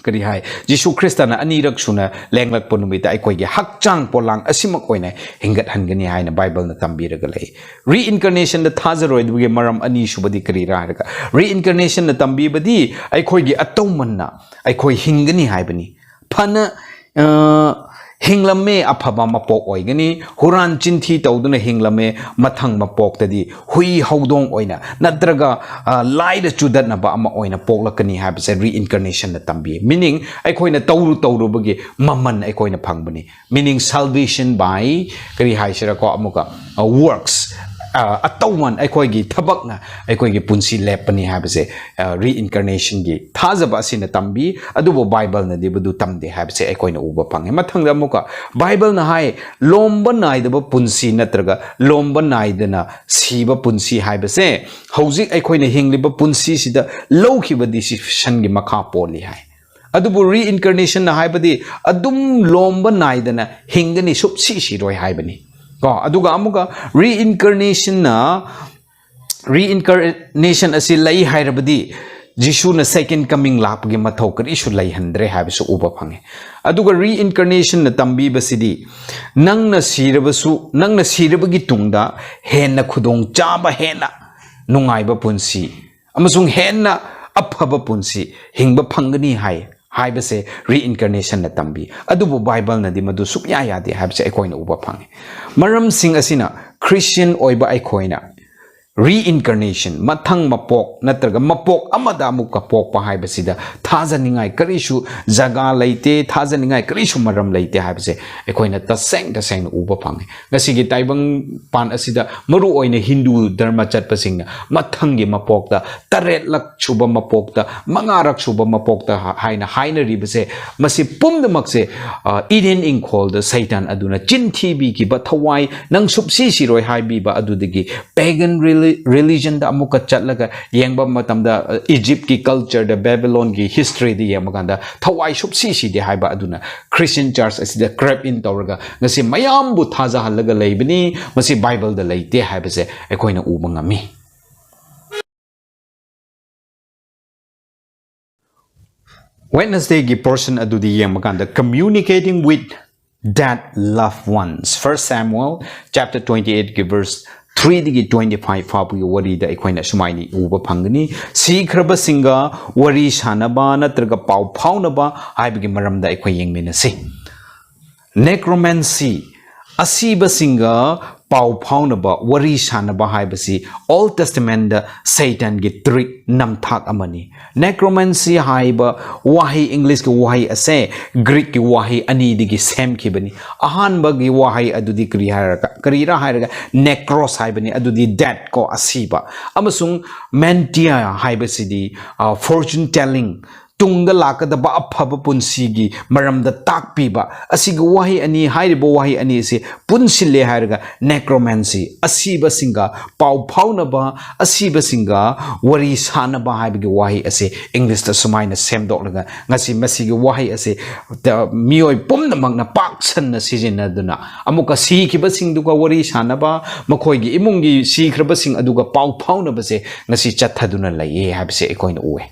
ꯀꯔꯤ ꯍꯥꯏ? ꯖꯤꯁꯨ ꯈ꯭ꯔꯤꯁꯇꯅ ꯑꯅꯤꯔꯛ ꯁꯨꯅ ꯂꯦꯡꯂꯛꯄ ꯅꯨꯃꯤꯠꯇ ꯑꯩꯈꯣꯏꯒꯤ ꯍꯛꯆꯥꯡ ꯄꯣꯂꯥꯡ ꯑꯁꯤꯃꯛ ꯑꯣꯏꯅ ꯍꯤꯡꯒꯠꯍꯟꯒꯅꯤ ꯍꯥꯏꯅ ꯕꯥꯏꯕꯜꯅ ꯇꯝꯕꯤꯔꯒ ꯂꯩ꯫ Reincarnationꯗ ꯊꯥꯖꯔꯣꯏꯗꯕꯒꯤ ꯃꯔꯝ ꯑꯅꯤꯁꯨꯕꯗꯤ ꯀꯔꯤꯔꯥ ꯍꯥꯏꯔꯒ, reincarnationꯅ ꯇꯝꯕꯤꯕꯗꯤ ꯑꯩꯈꯣꯏꯒꯤ ꯑꯇꯧꯃꯟꯅ ꯑꯩꯈꯣꯏ ꯍꯤꯡꯒꯅꯤ ꯍꯥꯏꯕꯅꯤ꯫ ꯐꯅ, ꯑ, ꯍꯤꯡꯂꯝꯃꯦ, ꯑꯐꯕ ꯃꯄꯣꯛ ꯑꯣꯏꯒꯅꯤ꯫ ꯍꯨꯔꯥꯟ ꯆꯤꯟꯊꯤ ꯇꯧꯗꯨꯅ ꯍꯤꯡꯂꯝꯃꯦ, ꯃꯊꯪ ꯃꯄꯣꯛꯇꯗꯤ ꯍꯨꯏ ꯍꯧꯗꯣꯡ ꯑꯣꯏꯅ ꯅꯠꯇ꯭ꯔꯒ, ꯑ, ꯂꯥꯏꯗ ꯆꯨꯗꯠꯅꯕ ꯑꯃ ꯑꯣꯏꯅ ꯄꯣꯛꯂꯛꯀꯅꯤ ꯍꯥꯏꯕꯁꯦ reincarnationꯅ ꯇꯝꯕꯤ꯫ Meaning, ꯑꯩꯈꯣꯏꯅ ꯇꯧꯔꯨ ꯇꯧꯔꯨꯕꯒꯤ ꯃꯃꯜ ꯑꯩꯈꯣꯏꯅ ꯐꯪꯕꯅꯤ꯫ Meaning, salvation by, ꯀꯔꯤ ꯍꯥꯏꯁꯤꯔꯀꯣ, ꯑꯃꯨꯛꯀ, ꯑ, works, ꯑ, ꯑꯇꯧꯃꯟ, ꯑꯩꯈꯣꯏꯒꯤ ꯊꯕꯛꯅ ꯑꯩꯈꯣꯏꯒꯤ ꯄꯨꯟꯁꯤ ꯂꯦꯞꯄꯅꯤ ꯍꯥꯏꯕꯁꯦ, ꯑ, reincarnationꯒꯤ ꯊꯥꯖꯕ ꯑꯁꯤꯅ ꯇꯝꯕꯤ꯫ ꯑꯗꯨꯕꯨ ꯕꯥꯏꯕꯜꯅꯗꯤ ꯃꯗꯨ ꯇꯝꯗꯦ ꯍꯥꯏꯕꯁꯦ ꯑꯩꯈꯣꯏꯅ ꯎꯕ ꯐꯪꯉꯤ꯫ ꯃꯊꯪꯗ ꯑꯃꯨꯛꯀ ꯕꯥꯏꯕꯜꯅ ꯍꯥꯏ, ꯂꯣꯝꯕ ꯅꯥꯏꯗꯕ ꯄꯨꯟꯁꯤ ꯅꯠꯇ꯭ꯔꯒ ꯂꯣꯝꯕ ꯅꯥꯏꯗꯅ ꯁꯤꯕ ꯄꯨꯟꯁꯤ ꯍꯥꯏꯕꯁꯦ ꯍꯧꯖꯤꯛ ꯑꯩꯈꯣꯏꯅ ꯍꯤꯡꯂꯤꯕ ꯄꯨꯟꯁꯤꯁꯤꯗ ꯂꯧꯈꯤꯕ decisionꯒꯤ ꯃꯈꯥ ꯄꯣꯜꯂꯤ ꯍꯥꯏ꯫ ꯑꯗꯨꯕꯨ reincarnationꯅ ꯍꯥꯏꯕꯗꯤ ꯑꯗꯨꯝ ꯂꯣꯝꯕ ꯅꯥꯏꯗꯅ ꯍꯤꯡꯒꯅꯤ, ꯁꯨꯞꯁꯤ ꯁꯤꯔꯣꯏ ꯍꯥꯏꯕꯅꯤ꯫ ꯀꯣ, ꯑꯗꯨꯒ ꯑꯃꯨꯛꯀ reincarnationꯅ, reincarnation ꯑꯁꯤ ꯂꯩ ꯍꯥꯏꯔꯕꯗꯤ ꯖꯤꯁꯨꯅ second coming ꯂꯥꯛꯄꯒꯤ ꯃꯊꯧ ꯀꯔꯤꯁꯨ ꯂꯩꯍꯟꯗ꯭ꯔꯦ ꯍꯥꯏꯕꯁꯨ ꯎꯕ ꯐꯪꯉꯤ꯫ ꯑꯗꯨꯒ reincarnationꯅ ꯇꯝꯕꯤꯕꯁꯤꯗꯤ, ꯅꯪꯅ ꯁꯤꯔꯕꯁꯨ, ꯅꯪꯅ ꯁꯤꯔꯕꯒꯤ ꯇꯨꯡꯗ ꯍꯦꯟꯅ ꯈꯨꯗꯣꯡꯆꯥꯕ, ꯍꯦꯟꯅ ꯅꯨꯡꯉꯥꯏꯕ ꯄꯨꯟꯁꯤ ꯑꯃꯁꯨꯡ ꯍꯦꯟꯅ ꯑꯐꯕ ꯄꯨꯟꯁꯤ ꯍꯤꯡꯕ ꯐꯪꯒꯅꯤ ꯍꯥꯏ, ꯍꯥꯏꯕꯁꯦ reincarnationꯅ ꯇꯝꯕꯤ꯫ ꯑꯗꯨꯕꯨ ꯕꯥꯏꯕꯜꯅꯗꯤ ꯃꯗꯨ ꯁꯨꯛꯌꯥ ꯌꯥꯗꯦ ꯍꯥꯏꯕꯁꯦ ꯑꯩꯈꯣꯏꯅ ꯎꯕ ꯐꯪꯉꯤ꯫ ꯃꯔꯝꯁꯤꯡ ꯑꯁꯤꯅ Christian ꯑꯣꯏꯕ ꯑꯩꯈꯣꯏꯅ reincarnation, ꯃꯊꯪ ꯃꯄꯣꯛ ꯅꯠꯇ꯭ꯔꯒ ꯃꯄꯣꯛ ꯑꯃꯗ ꯑꯃꯨꯛꯀ ꯄꯣꯛꯄ ꯍꯥꯏꯕꯁꯤꯗ ꯊꯥꯖꯅꯤꯡꯉꯥꯏ ꯀꯔꯤꯁꯨ ꯖꯒꯥ ꯂꯩꯇꯦ, ꯊꯥꯖꯅꯤꯡꯉꯥꯏ ꯀꯔꯤꯁꯨ ꯃꯔꯝ ꯂꯩꯇꯦ ꯍꯥꯏꯕꯁꯦ ꯑꯩꯈꯣꯏꯅ ꯇꯁꯦꯡ ꯇꯁꯦꯡꯅ ꯎꯕ ꯐꯪꯉꯤ꯫ ꯉꯁꯤꯒꯤ ꯇꯥꯏꯕꯪꯄꯥꯟ ꯑꯁꯤꯗ ꯃꯔꯨꯑꯣꯏꯅ ꯍꯤꯟꯗꯨ ꯙꯔꯃ ꯆꯠꯄꯁꯤꯡꯅ ꯃꯊꯪꯒꯤ ꯃꯄꯣꯛꯇ, ꯇꯔꯦꯠꯂꯛ ꯁꯨꯕ ꯃꯄꯣꯛꯇ, ꯃꯉꯥꯔꯛ ꯁꯨꯕ ꯃꯄꯣꯛꯇ ꯍꯥꯏꯅ ꯍꯥꯏꯅꯔꯤꯕꯁꯦ, ꯃꯁꯤ ꯄꯨꯝꯅꯃꯛꯁꯦ, ꯑ, ꯏꯗꯦꯟ ꯏꯪꯈꯣꯜꯗ ꯁꯩꯇꯥꯟ ꯑꯗꯨꯅ ꯆꯤꯟ ꯊꯤꯕꯤꯈꯤꯕ, ꯊꯋꯥꯏ ꯅꯪ ꯁꯨꯞꯁꯤ ꯁꯤꯔꯣꯏ ꯍꯥꯏꯕꯤꯕ ꯑꯗꯨꯗꯒꯤ pagan reli-, religionꯗ ꯑꯃꯨꯛꯀ ꯆꯠꯂꯒ ꯌꯦꯡꯕ ꯃꯇꯝꯗ, ꯑ, Egyptꯀꯤ cultureꯗ, Babylonꯒꯤ historyꯗ ꯌꯦꯡꯕ ꯀꯥꯟꯗ ꯊꯋꯥꯏ ꯁꯨꯞꯁꯤ ꯁꯤꯗꯦ ꯍꯥꯏꯕ ꯑꯗꯨꯅ Christian church ꯑꯁꯤꯗ creep in ꯇꯧꯔꯒ ꯉꯁꯤ ꯃꯌꯥꯝꯕꯨ ꯊꯥꯖꯍꯜꯂꯒ ꯂꯩꯕꯅꯤ꯫ ꯃꯁꯤ ꯕꯥꯏꯕꯜꯗ ꯂꯩꯇꯦ ꯍꯥꯏꯕꯁꯦ ꯑꯩꯈꯣꯏꯅ ꯎꯕ ꯉꯝꯃꯤ꯫ Wednesdayꯒꯤ portion ꯑꯗꯨꯗꯤ ꯌꯦꯡꯕ ꯀꯥꯟꯗ communicating with dead loved ones, First Samuel chapter twenty eightꯀꯤ verse threeꯗꯒꯤ twenty five ꯐꯥꯎꯕꯒꯤ ꯋꯥꯔꯤꯗ ꯑꯩꯈꯣꯏꯅ ꯁꯨꯃꯥꯏꯅ ꯎꯕ ꯐꯪꯒꯅꯤ꯫ ꯁꯤꯈ꯭ꯔꯕꯁꯤꯡꯒ ꯋꯥꯔꯤ ꯁꯥꯟꯅꯕ ꯅꯠꯇ꯭ꯔꯒ ꯄꯥꯎ ꯐꯥꯎꯅꯕ ꯍꯥꯏꯕꯒꯤ ꯃꯔꯝꯗ ꯑꯩꯈꯣꯏ ꯌꯦꯡꯃꯤꯟꯅꯁꯤ꯫ Necromancy, ꯑꯁꯤꯕꯁꯤꯡꯒ ꯄꯥꯎ ꯐꯥꯎꯅꯕ, ꯋꯥꯔꯤ ꯁꯥꯟꯅꯕ ꯍꯥꯏꯕꯁꯤ Old Testamentꯗ ꯁꯩꯇꯥꯟꯒꯤ trick, ꯅꯝꯊꯥꯛ ꯑꯃꯅꯤ꯫ Necromancy ꯍꯥꯏꯕ ꯋꯥꯍꯩ, Englishꯀꯤ ꯋꯥꯍꯩ ꯑꯁꯦ Greekꯀꯤ ꯋꯥꯍꯩ ꯑꯅꯤꯗꯒꯤ ꯁꯦꯝꯈꯤꯕꯅꯤ꯫ ꯑꯍꯥꯟꯕꯒꯤ ꯋꯥꯍꯩ ꯑꯗꯨꯗꯤ ꯀꯔꯤ ꯍꯥꯏꯔꯒ, ꯀꯔꯤꯔꯥ ꯍꯥꯏꯔꯒ, necros ꯍꯥꯏꯕꯅꯤ, ꯑꯗꯨꯗꯤ dead ꯀꯣ, ꯑꯁꯤꯕ꯫ ꯑꯃꯁꯨꯡ mantia ꯍꯥꯏꯕꯁꯤꯗꯤ, ꯑ, fortune telling, ꯇꯨꯡꯗ ꯂꯥꯛꯀꯗꯕ ꯑꯐꯕ ꯄꯨꯟꯁꯤꯒꯤ ꯃꯔꯝꯗ ꯇꯥꯛꯄꯤꯕ, ꯑꯁꯤꯒꯤ ꯋꯥꯍꯩ ꯑꯅꯤ, ꯍꯥꯏꯔꯤꯕ ꯋꯥꯍꯩ ꯑꯅꯤ ꯑꯁꯤ ꯄꯨꯟꯁꯤꯜꯂꯦ ꯍꯥꯏꯔꯒ necromancy, ꯑꯁꯤꯕꯁꯤꯡꯒ ꯄꯥꯎ ꯐꯥꯎꯅꯕ, ꯑꯁꯤꯕꯁꯤꯡꯒ ꯋꯥꯔꯤ ꯁꯥꯟꯅꯕ ꯍꯥꯏꯕꯒꯤ ꯋꯥꯍꯩ ꯑꯁꯦ ꯏꯪꯂꯤꯁꯇ ꯁꯨꯃꯥꯏꯅ ꯁꯦꯝꯗꯣꯛꯂꯒ ꯉꯁꯤ ꯃꯁꯤꯒꯤ ꯋꯥꯍꯩ ꯑꯁꯦ ꯇ-, ꯃꯤꯑꯣꯏ ꯄꯨꯝꯅꯃꯛꯅ ꯄꯥꯛ ꯁꯟꯅ ꯁꯤꯖꯤꯟꯅꯗꯨꯅ ꯑꯃꯨꯛꯀ ꯁꯤꯈꯤꯕꯁꯤꯡꯗꯨꯒ ꯋꯥꯔꯤ ꯁꯥꯟꯅꯕ, ꯃꯈꯣꯏꯒꯤ ꯏꯃꯨꯡꯒꯤ ꯁꯤꯈ꯭ꯔꯕꯁꯤꯡ ꯑꯗꯨꯒ ꯄꯥꯎ ꯐꯥꯎꯅꯕꯁꯦ ꯉꯁꯤ ꯆꯠꯊꯗꯨꯅ ꯂꯩꯌꯦ ꯍꯥꯏꯕꯁꯦ ꯑꯩꯈꯣꯏꯅ ꯎꯑꯦ꯫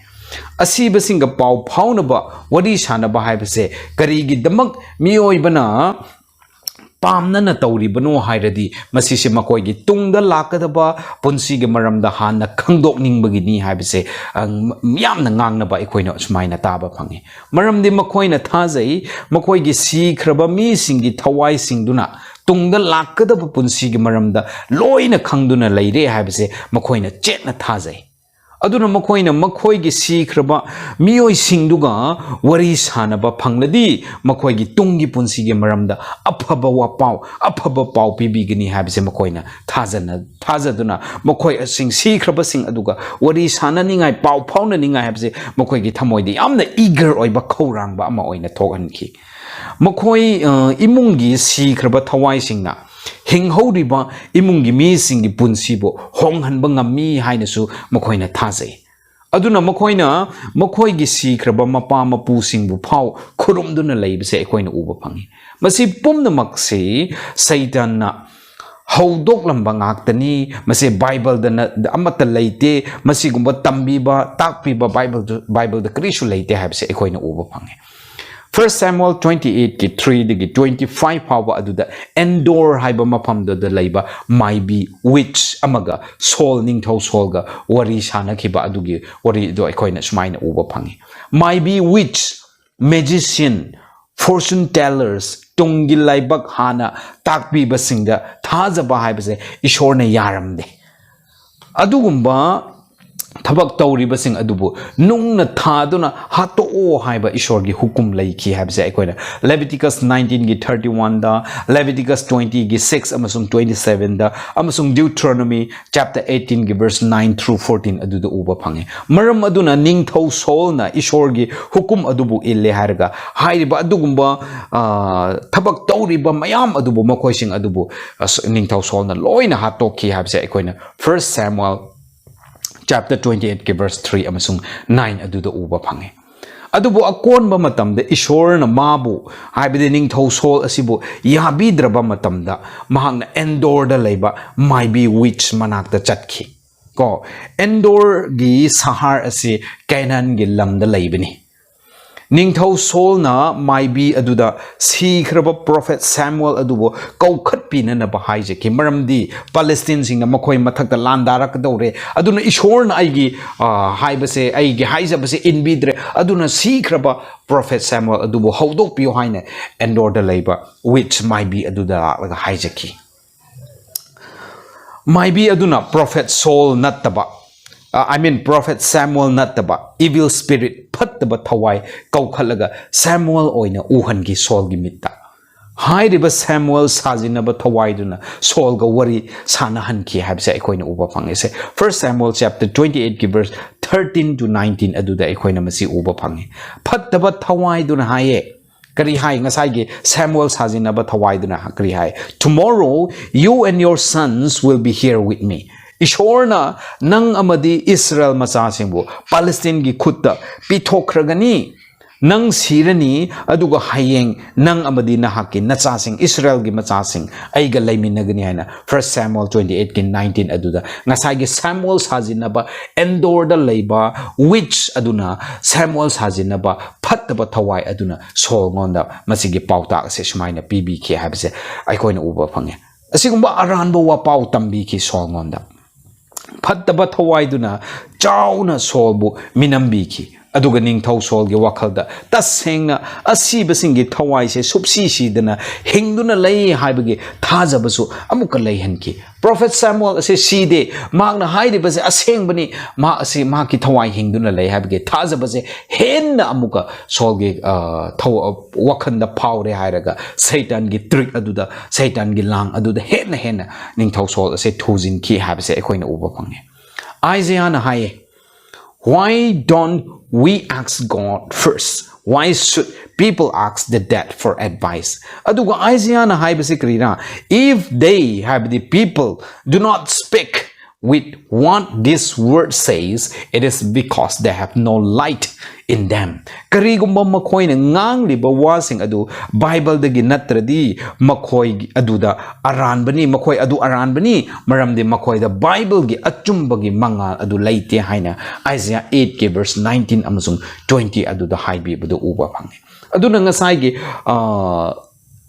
ꯑꯁꯤꯕꯁꯤꯡꯒ ꯄꯥꯎ ꯐꯥꯎꯅꯕ, ꯋꯥꯔꯤ ꯁꯥꯟꯅꯕ ꯍꯥꯏꯕꯁꯦ ꯀꯔꯤꯒꯤꯗꯃꯛ ꯃꯤꯑꯣꯏꯕꯅ ꯄꯥꯝꯅꯅ ꯇꯧꯔꯤꯕꯅꯣ ꯍꯥꯏꯔꯗꯤ, ꯃꯁꯤꯁꯦ ꯃꯈꯣꯏꯒꯤ ꯇꯨꯡꯗ ꯂꯥꯛꯀꯗꯕ ꯄꯨꯟꯁꯤꯒꯤ ꯃꯔꯝꯗ ꯍꯥꯟꯅ ꯈꯪꯗꯣꯛꯅꯤꯡꯕꯒꯤꯅꯤ ꯍꯥꯏꯕꯁꯦ, ꯑ, ꯌꯥꯝꯅ ꯉꯥꯡꯅꯕ ꯑꯩꯈꯣꯏꯅ ꯁꯨꯃꯥꯏꯅ ꯇꯥꯕ ꯐꯪꯉꯤ꯫ ꯃꯔꯝꯗꯤ ꯃꯈꯣꯏꯅ ꯊꯥꯖꯩ, ꯃꯈꯣꯏꯒꯤ ꯁꯤꯈ꯭ꯔꯕ ꯃꯤꯁꯤꯡꯒꯤ ꯊꯋꯥꯏꯁꯤꯡꯗꯨꯅ ꯇꯨꯡꯗ ꯂꯥꯛꯀꯗꯕ ꯄꯨꯟꯁꯤꯒꯤ ꯃꯔꯝꯗ ꯂꯣꯏꯅ ꯈꯪꯗꯨꯅ ꯂꯩꯔꯦ ꯍꯥꯏꯕꯁꯦ ꯃꯈꯣꯏꯅ ꯆꯦꯠꯅ ꯊꯥꯖꯩ꯫ ꯑꯗꯨꯅ ꯃꯈꯣꯏꯅ ꯃꯈꯣꯏꯒꯤ ꯁꯤꯈ꯭ꯔꯕ ꯃꯤꯑꯣꯏꯁꯤꯡꯗꯨꯒ ꯋꯥꯔꯤ ꯁꯥꯟꯅꯕ ꯐꯪꯂꯗꯤ, ꯃꯈꯣꯏꯒꯤ ꯇꯨꯡꯒꯤ ꯄꯨꯟꯁꯤꯒꯤ ꯃꯔꯝꯗ ꯑꯐꯕ ꯋꯥꯄꯥꯎ, ꯑꯐꯕ ꯄꯥꯎ ꯄꯤꯕꯤꯒꯅꯤ ꯍꯥꯏꯕꯁꯦ ꯃꯈꯣꯏꯅ ꯊꯥꯖꯅ, ꯊꯥꯖꯗꯨꯅ, ꯃꯈꯣꯏꯁꯤꯡ ꯁꯤꯈ꯭ꯔꯕꯁꯤꯡ ꯑꯗꯨꯒ ꯋꯥꯔꯤ ꯁꯥꯟꯅꯅꯤꯡꯉꯥꯏ, ꯄꯥꯎ ꯐꯥꯎꯅꯅꯤꯡꯉꯥꯏ ꯍꯥꯏꯕꯁꯦ ꯃꯈꯣꯏꯒꯤ ꯊꯃꯣꯏꯗ ꯌꯥꯝꯅ eager ꯑꯣꯏꯕ ꯈꯧꯔꯥꯡꯕ ꯑꯃ ꯑꯣꯏꯅ ꯊꯣꯛꯍꯟꯈꯤ꯫ ꯃꯈꯣꯏ, ꯑ, ꯏꯃꯨꯡꯒꯤ ꯁꯤꯈ꯭ꯔꯕ ꯊꯋꯥꯏꯁꯤꯡꯅ ꯍꯤꯡꯍꯧꯔꯤꯕ ꯏꯃꯨꯡꯒꯤ ꯃꯤꯁꯤꯡꯒꯤ ꯄꯨꯟꯁꯤꯕꯨ ꯍꯣꯡꯍꯟꯕ ꯉꯝꯃꯤ ꯍꯥꯏꯅꯁꯨ ꯃꯈꯣꯏꯅ ꯊꯥꯖꯩ꯫ ꯑꯗꯨꯅ ꯃꯈꯣꯏꯅ ꯃꯈꯣꯏꯒꯤ ꯁꯤꯈ꯭ꯔꯕ ꯃꯄꯥ ꯃꯄꯨꯁꯤꯡꯕꯨ ꯐꯥꯎ ꯈꯨꯔꯨꯝꯗꯨꯅ ꯂꯩꯕꯁꯦ ꯑꯩꯈꯣꯏꯅ ꯎꯕ ꯐꯪꯉꯤ꯫ ꯃꯁꯤ ꯄꯨꯝꯅꯃꯛꯁꯤ ꯁꯩꯇꯥꯟꯅ ꯍꯧꯗꯣꯛꯂꯝꯕ ꯉꯥꯛꯇꯅꯤ꯫ ꯃꯁꯤ ꯕꯥꯏꯕꯜꯗꯅ ꯑꯃꯠꯇ ꯂꯩꯇꯦ꯫ ꯃꯁꯤꯒꯨꯝꯕ ꯇꯝꯕꯤꯕ, ꯇꯥꯛꯄꯤꯕ ꯕꯥꯏꯕꯜꯗ, ꯕꯥꯏꯕꯜꯗ ꯀꯔꯤꯁꯨ ꯂꯩꯇꯦ ꯍꯥꯏꯕꯁꯦ ꯑꯩꯈꯣꯏꯅ ꯎꯕ ꯐꯪꯉꯤ꯫ First Samuel twenty eight ꯀꯤ three ꯗꯒꯤ twenty five ꯐꯥꯎꯕ ꯑꯗꯨꯗ ꯑꯦꯟꯗꯣꯔ ꯍꯥꯏꯕ ꯃꯐꯝꯗꯨꯗ ꯂꯩꯕ ꯃꯥꯏꯕꯤ, witch, ꯑꯃꯒ ꯁꯣꯜ, ꯅꯤꯡꯊꯧ ꯁꯣꯜꯒ ꯋꯥꯔꯤ ꯁꯥꯟꯅꯈꯤꯕ ꯑꯗꯨꯒꯤ ꯋꯥꯔꯤꯗꯣ ꯑꯩꯈꯣꯏꯅ ꯁꯨꯃꯥꯏꯅ ꯎꯕ ꯐꯪꯉꯤ꯫ ꯃꯥꯏꯕꯤ, witch, magician, fortune tellers, ꯇꯨꯡꯒꯤ ꯂꯥꯏꯕꯛ ꯍꯥꯟꯅ ꯇꯥꯛꯄꯤꯕꯁꯤꯡꯗ ꯊꯥꯖꯕ ꯍꯥꯏꯕꯁꯦ ꯏꯁꯣꯔꯅ ꯌꯥꯔꯝꯗꯦ꯫ ꯑꯗꯨꯒꯨꯝꯕ ꯊꯕꯛ ꯇꯧꯔꯤꯕꯁꯤꯡ ꯑꯗꯨꯕꯨ ꯅꯨꯡꯅ ꯊꯥꯗꯨꯅ ꯍꯥꯠꯇꯣꯛꯑꯣ ꯍꯥꯏꯕ ꯏꯁꯣꯔꯒꯤ ꯍꯨꯀꯨꯝ ꯂꯩꯈꯤ ꯍꯥꯏꯕꯁꯦ ꯑꯩꯈꯣꯏꯅ Leviticus nineteenꯒꯤ thirty oneꯗ, Leviticus twentyꯒꯤ six ꯑꯃꯁꯨꯡ twenty sevenꯗ, ꯑꯃꯁꯨꯡ Deuteronomy chapter eighteenꯒꯤ verse nine through fourteen ꯑꯗꯨꯗ ꯎꯕ ꯐꯪꯉꯤ꯫ ꯃꯔꯝ ꯑꯗꯨꯅ ꯅꯤꯡꯊꯧ ꯁꯣꯜꯅ ꯏꯁꯣꯔꯒꯤ ꯍꯨꯀꯨꯝ ꯑꯗꯨꯕꯨ ꯏꯜꯂꯦ ꯍꯥꯏꯔꯒ ꯍꯥꯏꯔꯤꯕ ꯑꯗꯨꯒꯨꯝꯕ, ꯑ, ꯊꯕꯛ ꯇꯧꯔꯤꯕ ꯃꯌꯥꯝ ꯑꯗꯨꯕꯨ, ꯃꯈꯣꯏꯁꯤꯡ ꯑꯗꯨꯕꯨ, ꯑ, ꯅꯤꯡꯊꯧ ꯁꯣꯜꯅ ꯂꯣꯏꯅ ꯍꯥꯠꯇꯣꯛꯈꯤ ꯍꯥꯏꯕꯁꯦ ꯑꯩꯈꯣꯏꯅ First Samuel chapter twenty eightꯀꯤ verse three ꯑꯃꯁꯨꯡ nine ꯑꯗꯨꯗ ꯎꯕ ꯐꯪꯉꯤ꯫ ꯑꯗꯨꯕꯨ ꯑꯀꯣꯟꯕ ꯃꯇꯝꯗ ꯏꯁꯣꯔꯅ ꯃꯥꯕꯨ, ꯍꯥꯏꯕꯗꯤ ꯅꯤꯡꯊꯧ ꯁꯣꯜ ꯑꯁꯤꯕꯨ ꯌꯥꯕꯤꯗ꯭ꯔꯕ ꯃꯇꯝꯗ, ꯃꯍꯥꯛꯅ ꯑꯦꯟꯗꯣꯔꯗ ꯂꯩꯕ ꯃꯥꯏꯕꯤ witch ꯃꯅꯥꯛꯇ ꯆꯠꯈꯤ꯫ ꯀꯣ, ꯑꯦꯟꯗꯣꯔꯒꯤ ꯁꯍꯔ ꯑꯁꯤ ꯀꯦꯅꯥꯟꯒꯤ ꯂꯝꯗ ꯂꯩꯕꯅꯤ꯫ ꯅꯤꯡꯊꯧ ꯁꯣꯜꯅ ꯃꯥꯏꯕꯤ ꯑꯗꯨꯗ ꯁꯤꯈ꯭ꯔꯕ prophet Samuel ꯑꯗꯨꯕꯨ ꯀꯧꯈꯠꯄꯤꯅꯅꯕ ꯍꯥꯏꯖꯈꯤ, ꯃꯔꯝꯗꯤ ꯄꯂꯦꯁꯇꯤꯟꯁꯤꯡꯅ ꯃꯈꯣꯏ ꯃꯊꯛꯇ ꯂꯥꯟꯗꯥꯔꯛꯀꯗꯧꯔꯦ, ꯑꯗꯨꯅ ꯏꯁꯣꯔꯅ ꯑꯩꯒꯤ, ꯑ, ꯍꯥꯏꯕꯁꯦ, ꯑꯩꯒꯤ ꯍꯥꯏꯖꯕꯁꯦ ꯏꯟꯕꯤꯗ꯭ꯔꯦ, ꯑꯗꯨꯅ ꯁꯤꯈ꯭ꯔꯕ prophet Samuel ꯑꯗꯨꯕꯨ ꯍꯧꯗꯣꯛꯄꯤꯌꯨ ꯍꯥꯏꯅ ꯑꯦꯟꯗꯣꯔꯗ ꯂꯩꯕ witch ꯃꯥꯏꯕꯤ ꯑꯗꯨꯗ ꯂꯥꯛꯂꯒ ꯍꯥꯏꯖꯈꯤ꯫ ꯃꯥꯏꯕꯤ ꯑꯗꯨꯅ prophet Saul ꯅꯠꯇꯕ, ꯑ, I mean prophet Samuel ꯅꯠꯇꯕ evil spirit, ꯐꯠꯇꯕ ꯊꯋꯥꯏ ꯀꯧꯈꯠꯂꯒ Samuel ꯑꯣꯏꯅ ꯎꯍꯟꯈꯤ ꯁꯣꯜꯒꯤ ꯃꯤꯠꯇ꯫ ꯍꯥꯏꯔꯤꯕ Samuel ꯁꯥꯖꯤꯟꯅꯕ ꯊꯋꯥꯏꯗꯨꯅ ꯁꯣꯜꯒ ꯋꯥꯔꯤ ꯁꯥꯟꯅꯍꯟꯈꯤ ꯍꯥꯏꯕꯁꯦ ꯑꯩꯈꯣꯏꯅ ꯎꯕ ꯐꯪꯉꯤꯁꯦ꯫ First Samuel chapter twenty eightꯀꯤ verse thirteen to nineteen ꯑꯗꯨꯗ ꯑꯩꯈꯣꯏꯅ ꯃꯁꯤ ꯎꯕ ꯐꯪꯉꯤ꯫ ꯐꯠꯇꯕ ꯊꯋꯥꯏꯗꯨꯅ ꯍꯥꯏꯌꯦ, ꯀꯔꯤ ꯍꯥꯏ? ꯉꯁꯥꯏꯒꯤ Samuel ꯁꯥꯖꯤꯟꯅꯕ ꯊꯋꯥꯏꯗꯨꯅ ꯀꯔꯤ ꯍꯥꯏ? "Tomorrow you and your sons will be here with me." ꯏꯁꯣꯔꯅ ꯅꯪ ꯑꯃꯗꯤ ꯏꯁꯔꯥꯌꯦꯜ ꯃꯆꯥꯁꯤꯡꯕꯨ ꯄꯥꯂꯦꯁꯇꯤꯟꯒꯤ ꯈꯨꯠꯇ ꯄꯤꯊꯣꯛꯈ꯭ꯔꯒꯅꯤ꯫ ꯅꯪ ꯁꯤꯔꯅꯤ, ꯑꯗꯨꯒ ꯍꯌꯦꯡ ꯅꯪ ꯑꯃꯗꯤ ꯅꯍꯥꯛꯀꯤ ꯅꯆꯥꯁꯤꯡ, ꯏꯁꯔꯥꯌꯦꯜꯒꯤ ꯃꯆꯥꯁꯤꯡ, ꯑꯩꯒ ꯂꯩꯃꯤꯟꯅꯒꯅꯤ ꯍꯥꯏꯅ First Samuel twenty eightꯀꯤ nineteen ꯑꯗꯨꯗ ꯉꯁꯥꯏꯒꯤ Samuel ꯁꯥꯖꯤꯟꯅꯕ ꯑꯦꯟꯗꯣꯔꯗ ꯂꯩꯕ witch ꯑꯗꯨꯅ, Samuel ꯁꯥꯖꯤꯟꯅꯕ ꯐꯠꯇꯕ ꯊꯋꯥꯏ ꯑꯗꯨꯅ ꯁꯣꯜꯉꯣꯟꯗ ꯃꯁꯤꯒꯤ ꯄꯥꯎꯇꯥꯛ ꯑꯁꯦ ꯁꯨꯃꯥꯏꯅ ꯄꯤꯕꯤꯈꯤ ꯍꯥꯏꯕꯁꯦ ꯑꯩꯈꯣꯏꯅ ꯎꯕ ꯐꯪꯉꯤ꯫ ꯑꯁꯤꯒꯨꯝꯕ ꯑꯔꯥꯟꯕ ꯋꯥꯄꯥꯎ ꯇꯝꯕꯤꯈꯤ ꯁꯣꯜꯉꯣꯟꯗ꯫ ꯐꯠꯇꯕ ꯊꯋꯥꯏꯗꯨꯅ ꯆꯥꯎꯅ ꯁꯣꯜꯕꯨ ꯃꯤꯅꯝꯕꯤꯈꯤ꯫ ꯑꯗꯨꯒ ꯅꯤꯡꯊꯧ ꯁꯣꯜꯒꯤ ꯋꯥꯈꯜꯗ ꯇꯁꯦꯡꯅ ꯑꯁꯤꯕꯁꯤꯡꯒꯤ ꯊꯋꯥꯏꯁꯦ ꯁꯨꯞꯁꯤ ꯁꯤꯗꯅ ꯍꯤꯡꯗꯨꯅ ꯂꯩ ꯍꯥꯏꯕꯒꯤ ꯊꯥꯖꯕꯁꯨ ꯑꯃꯨꯛꯀ ꯂꯩꯍꯟꯈꯤ꯫ Prophet Samuel ꯑꯁꯦ ꯁꯤꯗꯦ, ꯃꯍꯥꯛꯅ ꯍꯥꯏꯔꯤꯕꯁꯦ ꯑꯁꯦꯡꯕꯅꯤ, ꯃꯍꯥꯛ ꯑꯁꯤ ꯃꯍꯥꯛꯀꯤ ꯊꯋꯥꯏ ꯍꯤꯡꯗꯨꯅ ꯂꯩ ꯍꯥꯏꯕꯒꯤ ꯊꯥꯖꯕꯁꯦ ꯍꯦꯟꯅ ꯑꯃꯨꯛꯀ ꯁꯣꯜꯒꯤ, ꯑ, ꯊꯧ-, ꯑ, ꯋꯥꯈꯜꯗ ꯐꯥꯎꯔꯦ ꯍꯥꯏꯔꯒ ꯁꯩꯇꯥꯟꯒꯤ trick ꯑꯗꯨꯗ, ꯁꯩꯇꯥꯟꯒꯤ ꯂꯥꯡ ꯑꯗꯨꯗ ꯍꯦꯟꯅ ꯍꯦꯟꯅ ꯅꯤꯡꯊꯧ ꯁꯣꯜ ꯑꯁꯦ ꯊꯨꯖꯤꯟꯈꯤ ꯍꯥꯏꯕꯁꯦ ꯑꯩꯈꯣꯏꯅ ꯎꯕ ꯐꯪꯉꯦ꯫ ꯑꯥꯏꯖꯌꯥꯅ ꯍꯥꯏꯌꯦ, "Why don't we ask God first? Why should people ask the dead for advice?" ꯑꯗꯨꯒ ꯑꯥꯏꯖꯌꯥꯅ ꯍꯥꯏꯕꯁꯤ ꯀꯔꯤꯔꯥ? "If they," ꯍꯥꯏꯕꯗꯤ people, "do not speak with what this word says, it is because they have no light in them." ꯀꯔꯤꯒꯨꯝꯕ ꯃꯈꯣꯏꯅ ꯉꯥꯡꯂꯤꯕ ꯋꯥꯁꯤꯡ ꯑꯗꯨ ꯕꯥꯏꯕꯜꯗꯒꯤ ꯅꯠꯇ꯭ꯔꯗꯤ ꯃꯈꯣꯏ ꯑꯗꯨꯗ ꯑꯔꯥꯟꯕꯅꯤ, ꯃꯈꯣꯏ ꯑꯗꯨ ꯑꯔꯥꯟꯕꯅꯤ, ꯃꯔꯝꯗꯤ ꯃꯈꯣꯏꯗ ꯕꯥꯏꯕꯜꯒꯤ ꯑꯆꯨꯝꯕꯒꯤ ꯃꯉꯥꯜ ꯑꯗꯨ ꯂꯩꯇꯦ ꯍꯥꯏꯅ ꯑꯥꯏꯖꯌꯥ eight ꯀꯤ verse nineteen ꯑꯃꯁꯨꯡ twenty ꯑꯗꯨꯗ ꯍꯥꯏꯕꯤꯕꯗꯨ ꯎꯕ ꯐꯪꯉꯤ꯫ ꯑꯗꯨꯅ ꯉꯁꯥꯏꯒꯤ, ꯑ,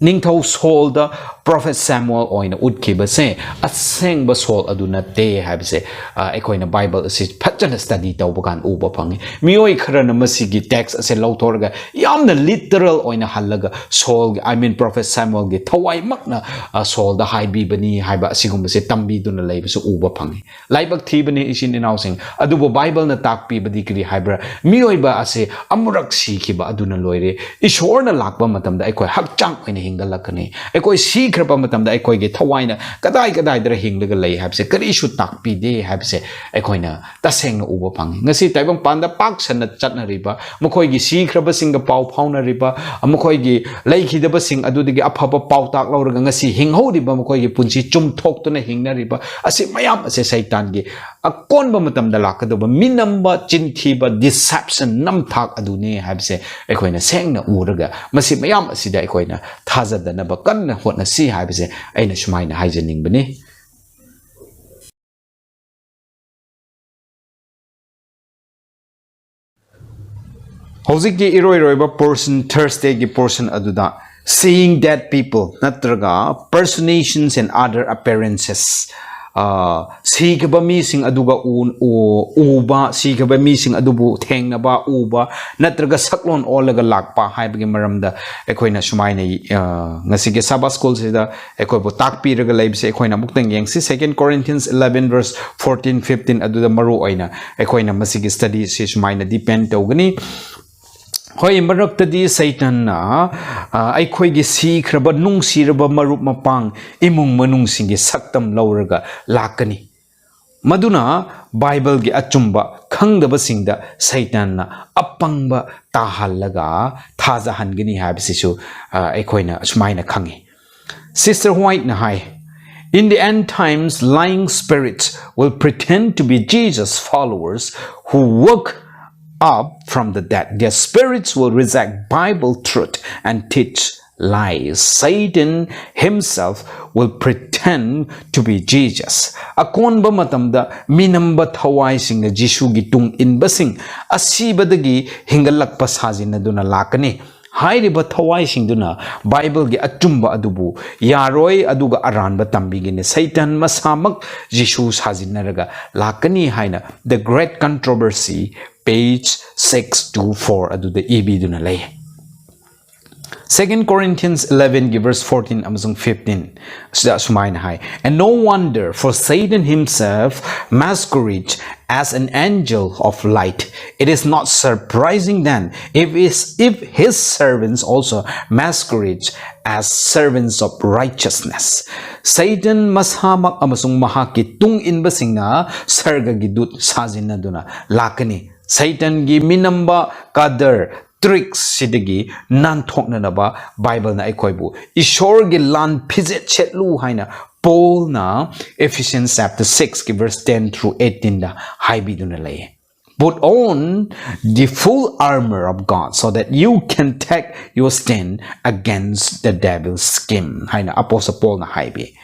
ꯅꯤꯡꯊꯧ ꯁꯣꯜꯗ Prophet Samuel ꯑꯣꯏꯅ ꯎꯠꯈꯤꯕꯁꯦ ꯑꯁꯦꯡꯕ ꯁꯣꯜ ꯑꯗꯨ ꯅꯠꯇꯦ ꯍꯥꯏꯕꯁꯦ, ꯑ, ꯑꯩꯈꯣꯏꯅ ꯕꯥꯏꯕꯜ ꯑꯁꯤ ꯐꯖꯅ study ꯇꯧꯕ ꯀꯥꯟꯗ ꯎꯕ ꯐꯪꯉꯤ꯫ ꯃꯤꯑꯣꯏ ꯈꯔꯅ ꯃꯁꯤꯒꯤ text ꯑꯁꯦ ꯂꯧꯊꯣꯔꯒ ꯌꯥꯝꯅ literal ꯑꯣꯏꯅ ꯍꯜꯂꯒ ꯁꯣꯜꯒꯤ, I mean, Prophet Samuelꯒꯤ ꯊꯋꯥꯏꯃꯛꯅ, ꯑ, ꯁꯣꯜꯗ ꯍꯥꯏꯕꯤꯕꯅꯤ ꯍꯥꯏꯕ ꯑꯁꯤꯒꯨꯝꯕꯁꯦ ꯇꯝꯕꯤꯗꯨꯅ ꯂꯩꯕꯁꯨ ꯎꯕ ꯐꯪꯉꯤ꯫ ꯂꯥꯏꯕꯛ ꯊꯤꯕꯅꯤ ꯏꯆꯤꯟ ꯏꯅꯥꯎꯁꯤꯡ꯫ ꯑꯗꯨꯕꯨ ꯕꯥꯏꯕꯜꯅ ꯇꯥꯛꯄꯤꯕꯗꯤ ꯀꯔꯤ ꯍꯥꯏꯕ꯭ꯔꯥ? ꯃꯤꯑꯣꯏꯕ ꯑꯁꯦ ꯑꯃꯨꯔꯛ ꯁꯤꯈꯤꯕ ꯑꯗꯨꯅ ꯂꯣꯏꯔꯦ꯫ ꯏꯁꯣꯔꯅ ꯂꯥꯛꯄ ꯃꯇꯝꯗ ꯑꯩꯈꯣꯏ ꯍꯛꯆꯥꯡ ꯑꯣꯏꯅ ꯍꯤꯡꯒꯠꯂꯛꯀꯅꯤ꯫ ꯑꯩꯈꯣꯏ ꯁꯤꯈ꯭ꯔꯕ ꯃꯇꯝꯗ ꯑꯩꯈꯣꯏꯒꯤ ꯊꯋꯥꯏꯅ ꯀꯗꯥꯏ ꯀꯗꯥꯏꯗꯔ ꯍꯤꯡꯂꯒ ꯂꯩ ꯍꯥꯏꯕꯁꯦ ꯀꯔꯤꯁꯨ ꯇꯥꯛꯄꯤꯗꯦ ꯍꯥꯏꯕꯁꯦ ꯑꯩꯈꯣꯏꯅ ꯇꯁꯦꯡꯅ ꯎꯕ ꯐꯪꯉꯤ꯫ ꯉꯁꯤ ꯇꯥꯏꯕꯪꯄꯥꯟꯗ ꯄꯥꯛ ꯁꯟꯅ ꯆꯠꯅꯔꯤꯕ, ꯃꯈꯣꯏꯒꯤ ꯁꯤꯈ꯭ꯔꯕꯁꯤꯡꯒ ꯄꯥꯎ ꯐꯥꯎꯅꯔꯤꯕ, ꯃꯈꯣꯏꯒꯤ ꯂꯩꯈꯤꯗꯕꯁꯤꯡ ꯑꯗꯨꯗꯒꯤ ꯑꯐꯕ ꯄꯥꯎꯇꯥꯛ ꯂꯧꯔꯒ ꯉꯁꯤ ꯍꯤꯡꯍꯧꯔꯤꯕ, ꯃꯈꯣꯏꯒꯤ ꯄꯨꯟꯁꯤ ꯆꯨꯝꯊꯣꯛꯇꯨꯅ ꯍꯤꯡꯅꯔꯤꯕ, ꯑꯁꯤ ꯃꯌꯥꯝ ꯑꯁꯦ ꯁꯩꯇꯥꯟꯒꯤ ꯑꯀꯣꯟꯕ ꯃꯇꯝꯗ ꯂꯥꯛꯀꯗꯧꯕ ꯃꯤꯅꯝꯕ, ꯆꯤꯟꯊꯤꯕ, deception, ꯅꯝꯊꯥꯛ ꯑꯗꯨꯅꯤ ꯍꯥꯏꯕꯁꯦ ꯑꯩꯈꯣꯏꯅ ꯁꯦꯡꯅ ꯎꯔꯒ, ꯃꯁꯤ ꯃꯌꯥꯝ ꯑꯁꯤꯗ ꯑꯩꯈꯣꯏꯅ ꯊꯥꯖꯗꯅꯕ ꯀꯟꯅ ꯍꯣꯠꯅꯁꯤ ꯍꯥꯏꯕꯁꯦ ꯑꯩꯅ ꯁꯨꯃꯥꯏꯅ ꯍꯥꯏꯖꯅꯤꯡꯕꯅꯤ꯫ ꯍꯧꯖꯤꯛꯀꯤ ꯏꯔꯣꯏꯔꯣꯏꯕ portion, Thursdayꯒꯤ portion ꯑꯗꯨꯗ, "Seeing dead people" ꯅꯠꯇ꯭ꯔꯒ "Personations and Other Appearances" ꯑ, ꯁꯤꯈꯤꯕ ꯃꯤꯁꯤꯡ ꯑꯗꯨꯒ ꯎ-, ꯎ-, ꯎꯕ, ꯁꯤꯈꯤꯕ ꯃꯤꯁꯤꯡ ꯑꯗꯨꯕꯨ ꯊꯦꯡꯅꯕ, ꯎꯕ, ꯅꯠꯇ꯭ꯔꯒ ꯁꯛꯂꯣꯟ ꯑꯣꯜꯂꯒ ꯂꯥꯛꯄ ꯍꯥꯏꯕꯒꯤ ꯃꯔꯝꯗ ꯑꯩꯈꯣꯏꯅ ꯁꯨꯃꯥꯏꯅ, ꯑ, ꯉꯁꯤꯒꯤ Sabbath Schoolꯁꯤꯗ ꯑꯩꯈꯣꯏꯕꯨ ꯇꯥꯛꯄꯤꯔꯒ ꯂꯩꯕꯁꯦ ꯑꯩꯈꯣꯏꯅ ꯑꯃꯨꯛꯇꯪ ꯌꯦꯡꯁꯤ꯫ Second Corinthians eleven verse fourteen, fifteen ꯑꯗꯨꯗ ꯃꯔꯨ ꯑꯣꯏꯅ ꯑꯩꯈꯣꯏꯅ ꯃꯁꯤꯒꯤ studyꯁꯤ ꯁꯨꯃꯥꯏꯅ depend ꯇꯧꯒꯅꯤ꯫ ꯍꯣꯏ, ꯃꯔꯛꯇꯗꯤ ꯁꯩꯇꯥꯟꯅ, ꯑ, ꯑꯩꯈꯣꯏꯒꯤ ꯁꯤꯈ꯭ꯔꯕ, ꯅꯨꯡꯁꯤꯔꯕ ꯃꯔꯨꯞ ꯃꯄꯥꯡ, ꯏꯃꯨꯡ ꯃꯅꯨꯡꯁꯤꯡꯒꯤ ꯁꯛꯇꯝ ꯂꯧꯔꯒ ꯂꯥꯛꯀꯅꯤ꯫ ꯃꯗꯨꯅ ꯕꯥꯏꯕꯜꯒꯤ ꯑꯆꯨꯝꯕ ꯈꯪꯗꯕꯁꯤꯡꯗ ꯁꯩꯇꯥꯟꯅ ꯑꯄꯪꯕ ꯇꯥꯍꯜꯂꯒ ꯊꯥꯖꯍꯟꯒꯅꯤ ꯍꯥꯏꯕꯁꯤꯁꯨ, ꯑ, ꯑꯩꯈꯣꯏꯅ ꯑꯁꯨꯃꯥꯏꯅ ꯈꯪꯉꯤ꯫ Sister Whiteꯅ high, "In the end times, lying spirits will pretend to be Jesus followers who woke up from the dead. Their spirits will reject Bible truth and teach lies. Satan himself will pretend to be Jesus." ꯑꯀꯣꯟꯕ ꯃꯇꯝꯗ ꯃꯤꯅꯝꯕ ꯊꯋꯥꯏꯁꯤꯡꯅ ꯖꯤꯁꯨꯒꯤ ꯇꯨꯡ ꯏꯟꯕꯁꯤꯡ ꯑꯁꯤꯕꯗꯒꯤ ꯍꯤꯡꯒꯠꯂꯛꯄ ꯁꯥꯖꯤꯟꯅꯗꯨꯅ ꯂꯥꯛꯀꯅꯤ꯫ ꯍꯥꯏꯔꯤꯕ ꯊꯋꯥꯏꯁꯤꯡꯗꯨꯅ ꯕꯥꯏꯕꯜꯒꯤ ꯑꯆꯨꯝꯕ ꯑꯗꯨꯕꯨ ꯌꯥꯔꯣꯏ, ꯑꯗꯨꯒ ꯑꯔꯥꯟꯕ ꯇꯝꯕꯤꯒꯅꯤ꯫ ꯁꯩꯇꯥꯟ ꯃꯁꯥꯃꯛ ꯖꯤꯁꯨ ꯁꯥꯖꯤꯟꯅꯔꯒ ꯂꯥꯛꯀꯅꯤ ꯍꯥꯏꯅ The Great Controversy, page six two four ꯑꯗꯨꯗ ꯏꯕꯤꯗꯨꯅ ꯂꯩ꯫ Second Corinthians elevenꯒꯤ verse fourteen ꯑꯃꯁꯨꯡ fifteen ꯑꯁꯤꯗ ꯑꯁꯨꯃꯥꯏꯅ ꯍꯥꯏ, "And no wonder, for Satan himself masquerades as an angel of light. It is not surprising then if his, if his servants also masquerade as servants of righteousness." ꯁꯩꯇꯥꯟ ꯃꯁꯥꯃꯛ ꯑꯃꯁꯨꯡ ꯃꯍꯥꯛꯀꯤ ꯇꯨꯡ ꯏꯟꯕꯁꯤꯡꯅ ꯁꯔꯒꯒꯤ ꯗꯨꯠ ꯁꯥꯖꯤꯟꯅꯗꯨꯅ ꯂꯥꯛꯀꯅꯤ꯫ ꯁꯩꯇꯥꯟꯒꯤ ꯃꯤꯅꯝꯕ ꯀꯗꯔ, tricks ꯁꯤꯗꯒꯤ ꯅꯥꯟꯊꯣꯛꯅꯅꯕ ꯕꯥꯏꯕꯜꯅ ꯑꯩꯈꯣꯏꯕꯨ ꯏꯁꯣꯔꯒꯤ ꯂꯥꯟ ꯐꯤꯖꯦꯠ ꯁꯦꯠꯂꯨ ꯍꯥꯏꯅ ꯄꯣꯜꯅ Ephesians chapter sixꯀꯤ verse ten through eighteenꯗ ꯍꯥꯏꯕꯤꯗꯨꯅ ꯂꯩ꯫ "Put on the full armor of God so that you can take your stand against the devil's scheme" ꯍꯥꯏꯅ ꯑꯄꯣꯁꯇꯜ ꯄꯣꯜꯅ ꯍꯥꯏꯕꯤ꯫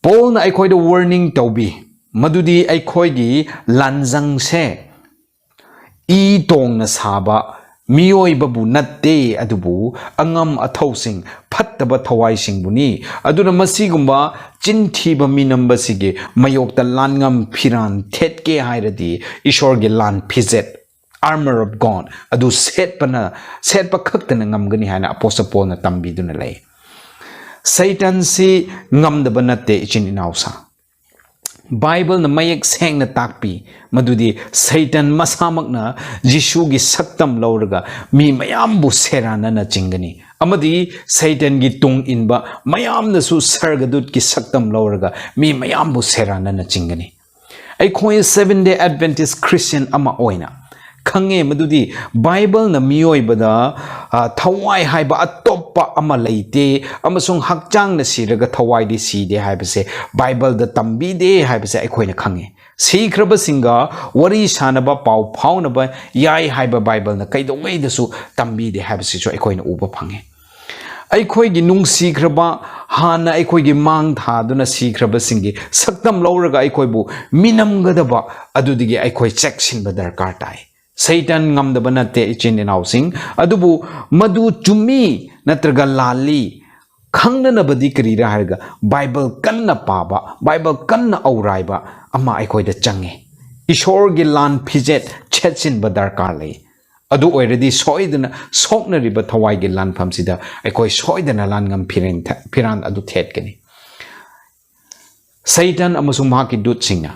ꯄꯣꯜꯅ ꯑꯩꯈꯣꯏꯗ warning ꯇꯧꯕꯤ, ꯃꯗꯨꯗꯤ ꯑꯩꯈꯣꯏꯒꯤ ꯂꯥꯟꯖꯪꯁꯦ ꯏ ꯇꯣꯡꯅ ꯁꯥꯕ ꯃꯤꯑꯣꯏꯕꯕꯨ ꯅꯠꯇꯦ, ꯑꯗꯨꯕꯨ ꯑꯉꯝ ꯑꯊꯧꯁꯤꯡ, ꯐꯠꯇꯕ ꯊꯋꯥꯏꯁꯤꯡꯕꯨꯅꯤ꯫ ꯑꯗꯨꯅ ꯃꯁꯤꯒꯨꯝꯕ ꯆꯤꯟꯊꯤꯕ ꯃꯤꯅꯝꯕꯁꯤꯒꯤ ꯃꯥꯌꯣꯛꯇ ꯂꯥꯟꯉꯝ ꯐꯤꯔꯥꯟ ꯊꯦꯠꯀꯦ ꯍꯥꯏꯔꯗꯤ ꯏꯁꯣꯔꯒꯤ ꯂꯥꯟ ꯐꯤꯖꯦꯠ, armor of God, ꯑꯗꯨ ꯁꯦꯠꯄꯅ, ꯁꯦꯠꯄ ꯈꯛꯇꯅ ꯉꯝꯒꯅꯤ ꯍꯥꯏꯅ ꯑꯄꯣꯁꯇꯜ ꯄꯣꯜꯅ ꯇꯝꯕꯤꯗꯨꯅ ꯂꯩ꯫ ꯁꯩꯇꯥꯟꯁꯤ ꯉꯝꯗꯕ ꯅꯠꯇꯦ, ꯏꯆꯤꯟ ꯏꯅꯥꯎꯁꯥ꯫ ꯕꯥꯏꯕꯜꯅ ꯃꯌꯦꯛ ꯁꯦꯡꯅ ꯇꯥꯛꯄꯤ ꯃꯗꯨꯗꯤ ꯁꯩꯇꯥꯟ ꯃꯁꯥꯃꯛꯅ ꯖꯤꯁꯨꯒꯤ ꯁꯛꯇꯝ ꯂꯧꯔꯒ ꯃꯤ ꯃꯌꯥꯝꯕꯨ ꯁꯦꯔꯥꯟꯅꯅ ꯆꯤꯡꯒꯅꯤ, ꯑꯃꯗꯤ ꯁꯩꯇꯥꯟꯒꯤ ꯇꯨꯡ ꯏꯟꯕ ꯃꯌꯥꯝꯅꯁꯨ ꯁꯔꯒꯗꯨꯠꯀꯤ ꯁꯛꯇꯝ ꯂꯧꯔꯒ ꯃꯤ ꯃꯌꯥꯝꯕꯨ ꯁꯦꯔꯥꯟꯅꯅ ꯆꯤꯡꯒꯅꯤ꯫ ꯑꯩꯈꯣꯏ Seventh Day Adventist Christian ꯑꯃ ꯑꯣꯏꯅ ꯈꯪꯉꯦ ꯃꯗꯨꯗꯤ ꯕꯥꯏꯕꯜꯅ ꯃꯤꯑꯣꯏꯕꯗ, ꯑ, ꯊꯋꯥꯏ ꯍꯥꯏꯕ ꯑꯇꯣꯞꯄ ꯑꯃ ꯂꯩꯇꯦ, ꯑꯃꯁꯨꯡ ꯍꯛꯆꯥꯡꯅ ꯁꯤꯔꯒ ꯊꯋꯥꯏꯗꯤ ꯁꯤꯗꯦ ꯍꯥꯏꯕꯁꯦ ꯕꯥꯏꯕꯜꯗ ꯇꯝꯕꯤꯗꯦ ꯍꯥꯏꯕꯁꯦ ꯑꯩꯈꯣꯏꯅ ꯈꯪꯉꯦ꯫ ꯁꯤꯈ꯭ꯔꯕꯁꯤꯡꯒ ꯋꯥꯔꯤ ꯁꯥꯅꯕ, ꯄꯥꯎ ꯐꯥꯎꯅꯕ ꯌꯥꯏ ꯍꯥꯏꯕ ꯕꯥꯏꯕꯜꯅ ꯀꯩꯗꯧꯉꯩꯗꯁꯨ ꯇꯝꯕꯤꯗꯦ ꯍꯥꯏꯕꯁꯤꯁꯨ ꯑꯩꯈꯣꯏꯅ ꯎꯕ ꯐꯪꯉꯦ꯫ ꯑꯩꯈꯣꯏꯒꯤ ꯅꯨꯡꯁꯤꯈ꯭ꯔꯕ, ꯍꯥꯟꯅ ꯑꯩꯈꯣꯏꯒꯤ ꯃꯥꯡ ꯊꯥꯗꯨꯅ ꯁꯤꯈ꯭ꯔꯕꯁꯤꯡꯒꯤ ꯁꯛꯇꯝ ꯂꯧꯔꯒ ꯑꯩꯈꯣꯏꯕꯨ ꯃꯤꯅꯝꯒꯗꯕ ꯑꯗꯨꯗꯒꯤ ꯑꯩꯈꯣꯏ ꯆꯦꯛꯁꯤꯟꯕ ꯗꯔꯀꯥꯔ ꯇꯥꯏ꯫ ꯁꯩꯇꯥꯟ ꯉꯝꯗꯕ ꯅꯠꯇꯦ, ꯏꯆꯤꯟ ꯏꯅꯥꯎꯁꯤꯡ, ꯑꯗꯨꯕꯨ ꯃꯗꯨ ꯆꯨꯝꯃꯤ ꯅꯠꯇ꯭ꯔꯒ ꯂꯥꯜꯂꯤ ꯈꯪꯅꯅꯕꯗꯤ ꯀꯔꯤꯔꯥ ꯍꯥꯏꯔꯒ ꯕꯥꯏꯕꯜ ꯀꯟꯅ ꯄꯥꯕ, ꯕꯥꯏꯕꯜ ꯀꯟꯅ ꯑꯧꯔꯥꯏꯕ ꯑꯃ ꯑꯩꯈꯣꯏꯗ ꯆꯪꯉꯤ꯫ ꯏꯁꯣꯔꯒꯤ ꯂꯥꯟ ꯐꯤꯖꯦꯠ ꯁꯦꯠꯆꯤꯟꯕ ꯗꯔꯀꯥꯔ ꯂꯩ꯫ ꯑꯗꯨ ꯑꯣꯏꯔꯗꯤ ꯁꯣꯏꯗꯅ ꯁꯣꯛꯅꯔꯤꯕ ꯊꯋꯥꯏꯒꯤ ꯂꯥꯟꯐꯝꯁꯤꯗ ꯑꯩꯈꯣꯏ ꯁꯣꯏꯗꯅ ꯂꯥꯟꯉꯝ ꯐꯤꯔꯦꯟ ꯊ-, ꯐꯤꯔꯥꯟ ꯑꯗꯨ ꯊꯦꯠꯀꯅꯤ꯫ ꯁꯩꯇꯥꯟ ꯑꯃꯁꯨꯡ ꯃꯍꯥꯛꯀꯤ ꯗꯨꯠꯁꯤꯡꯅ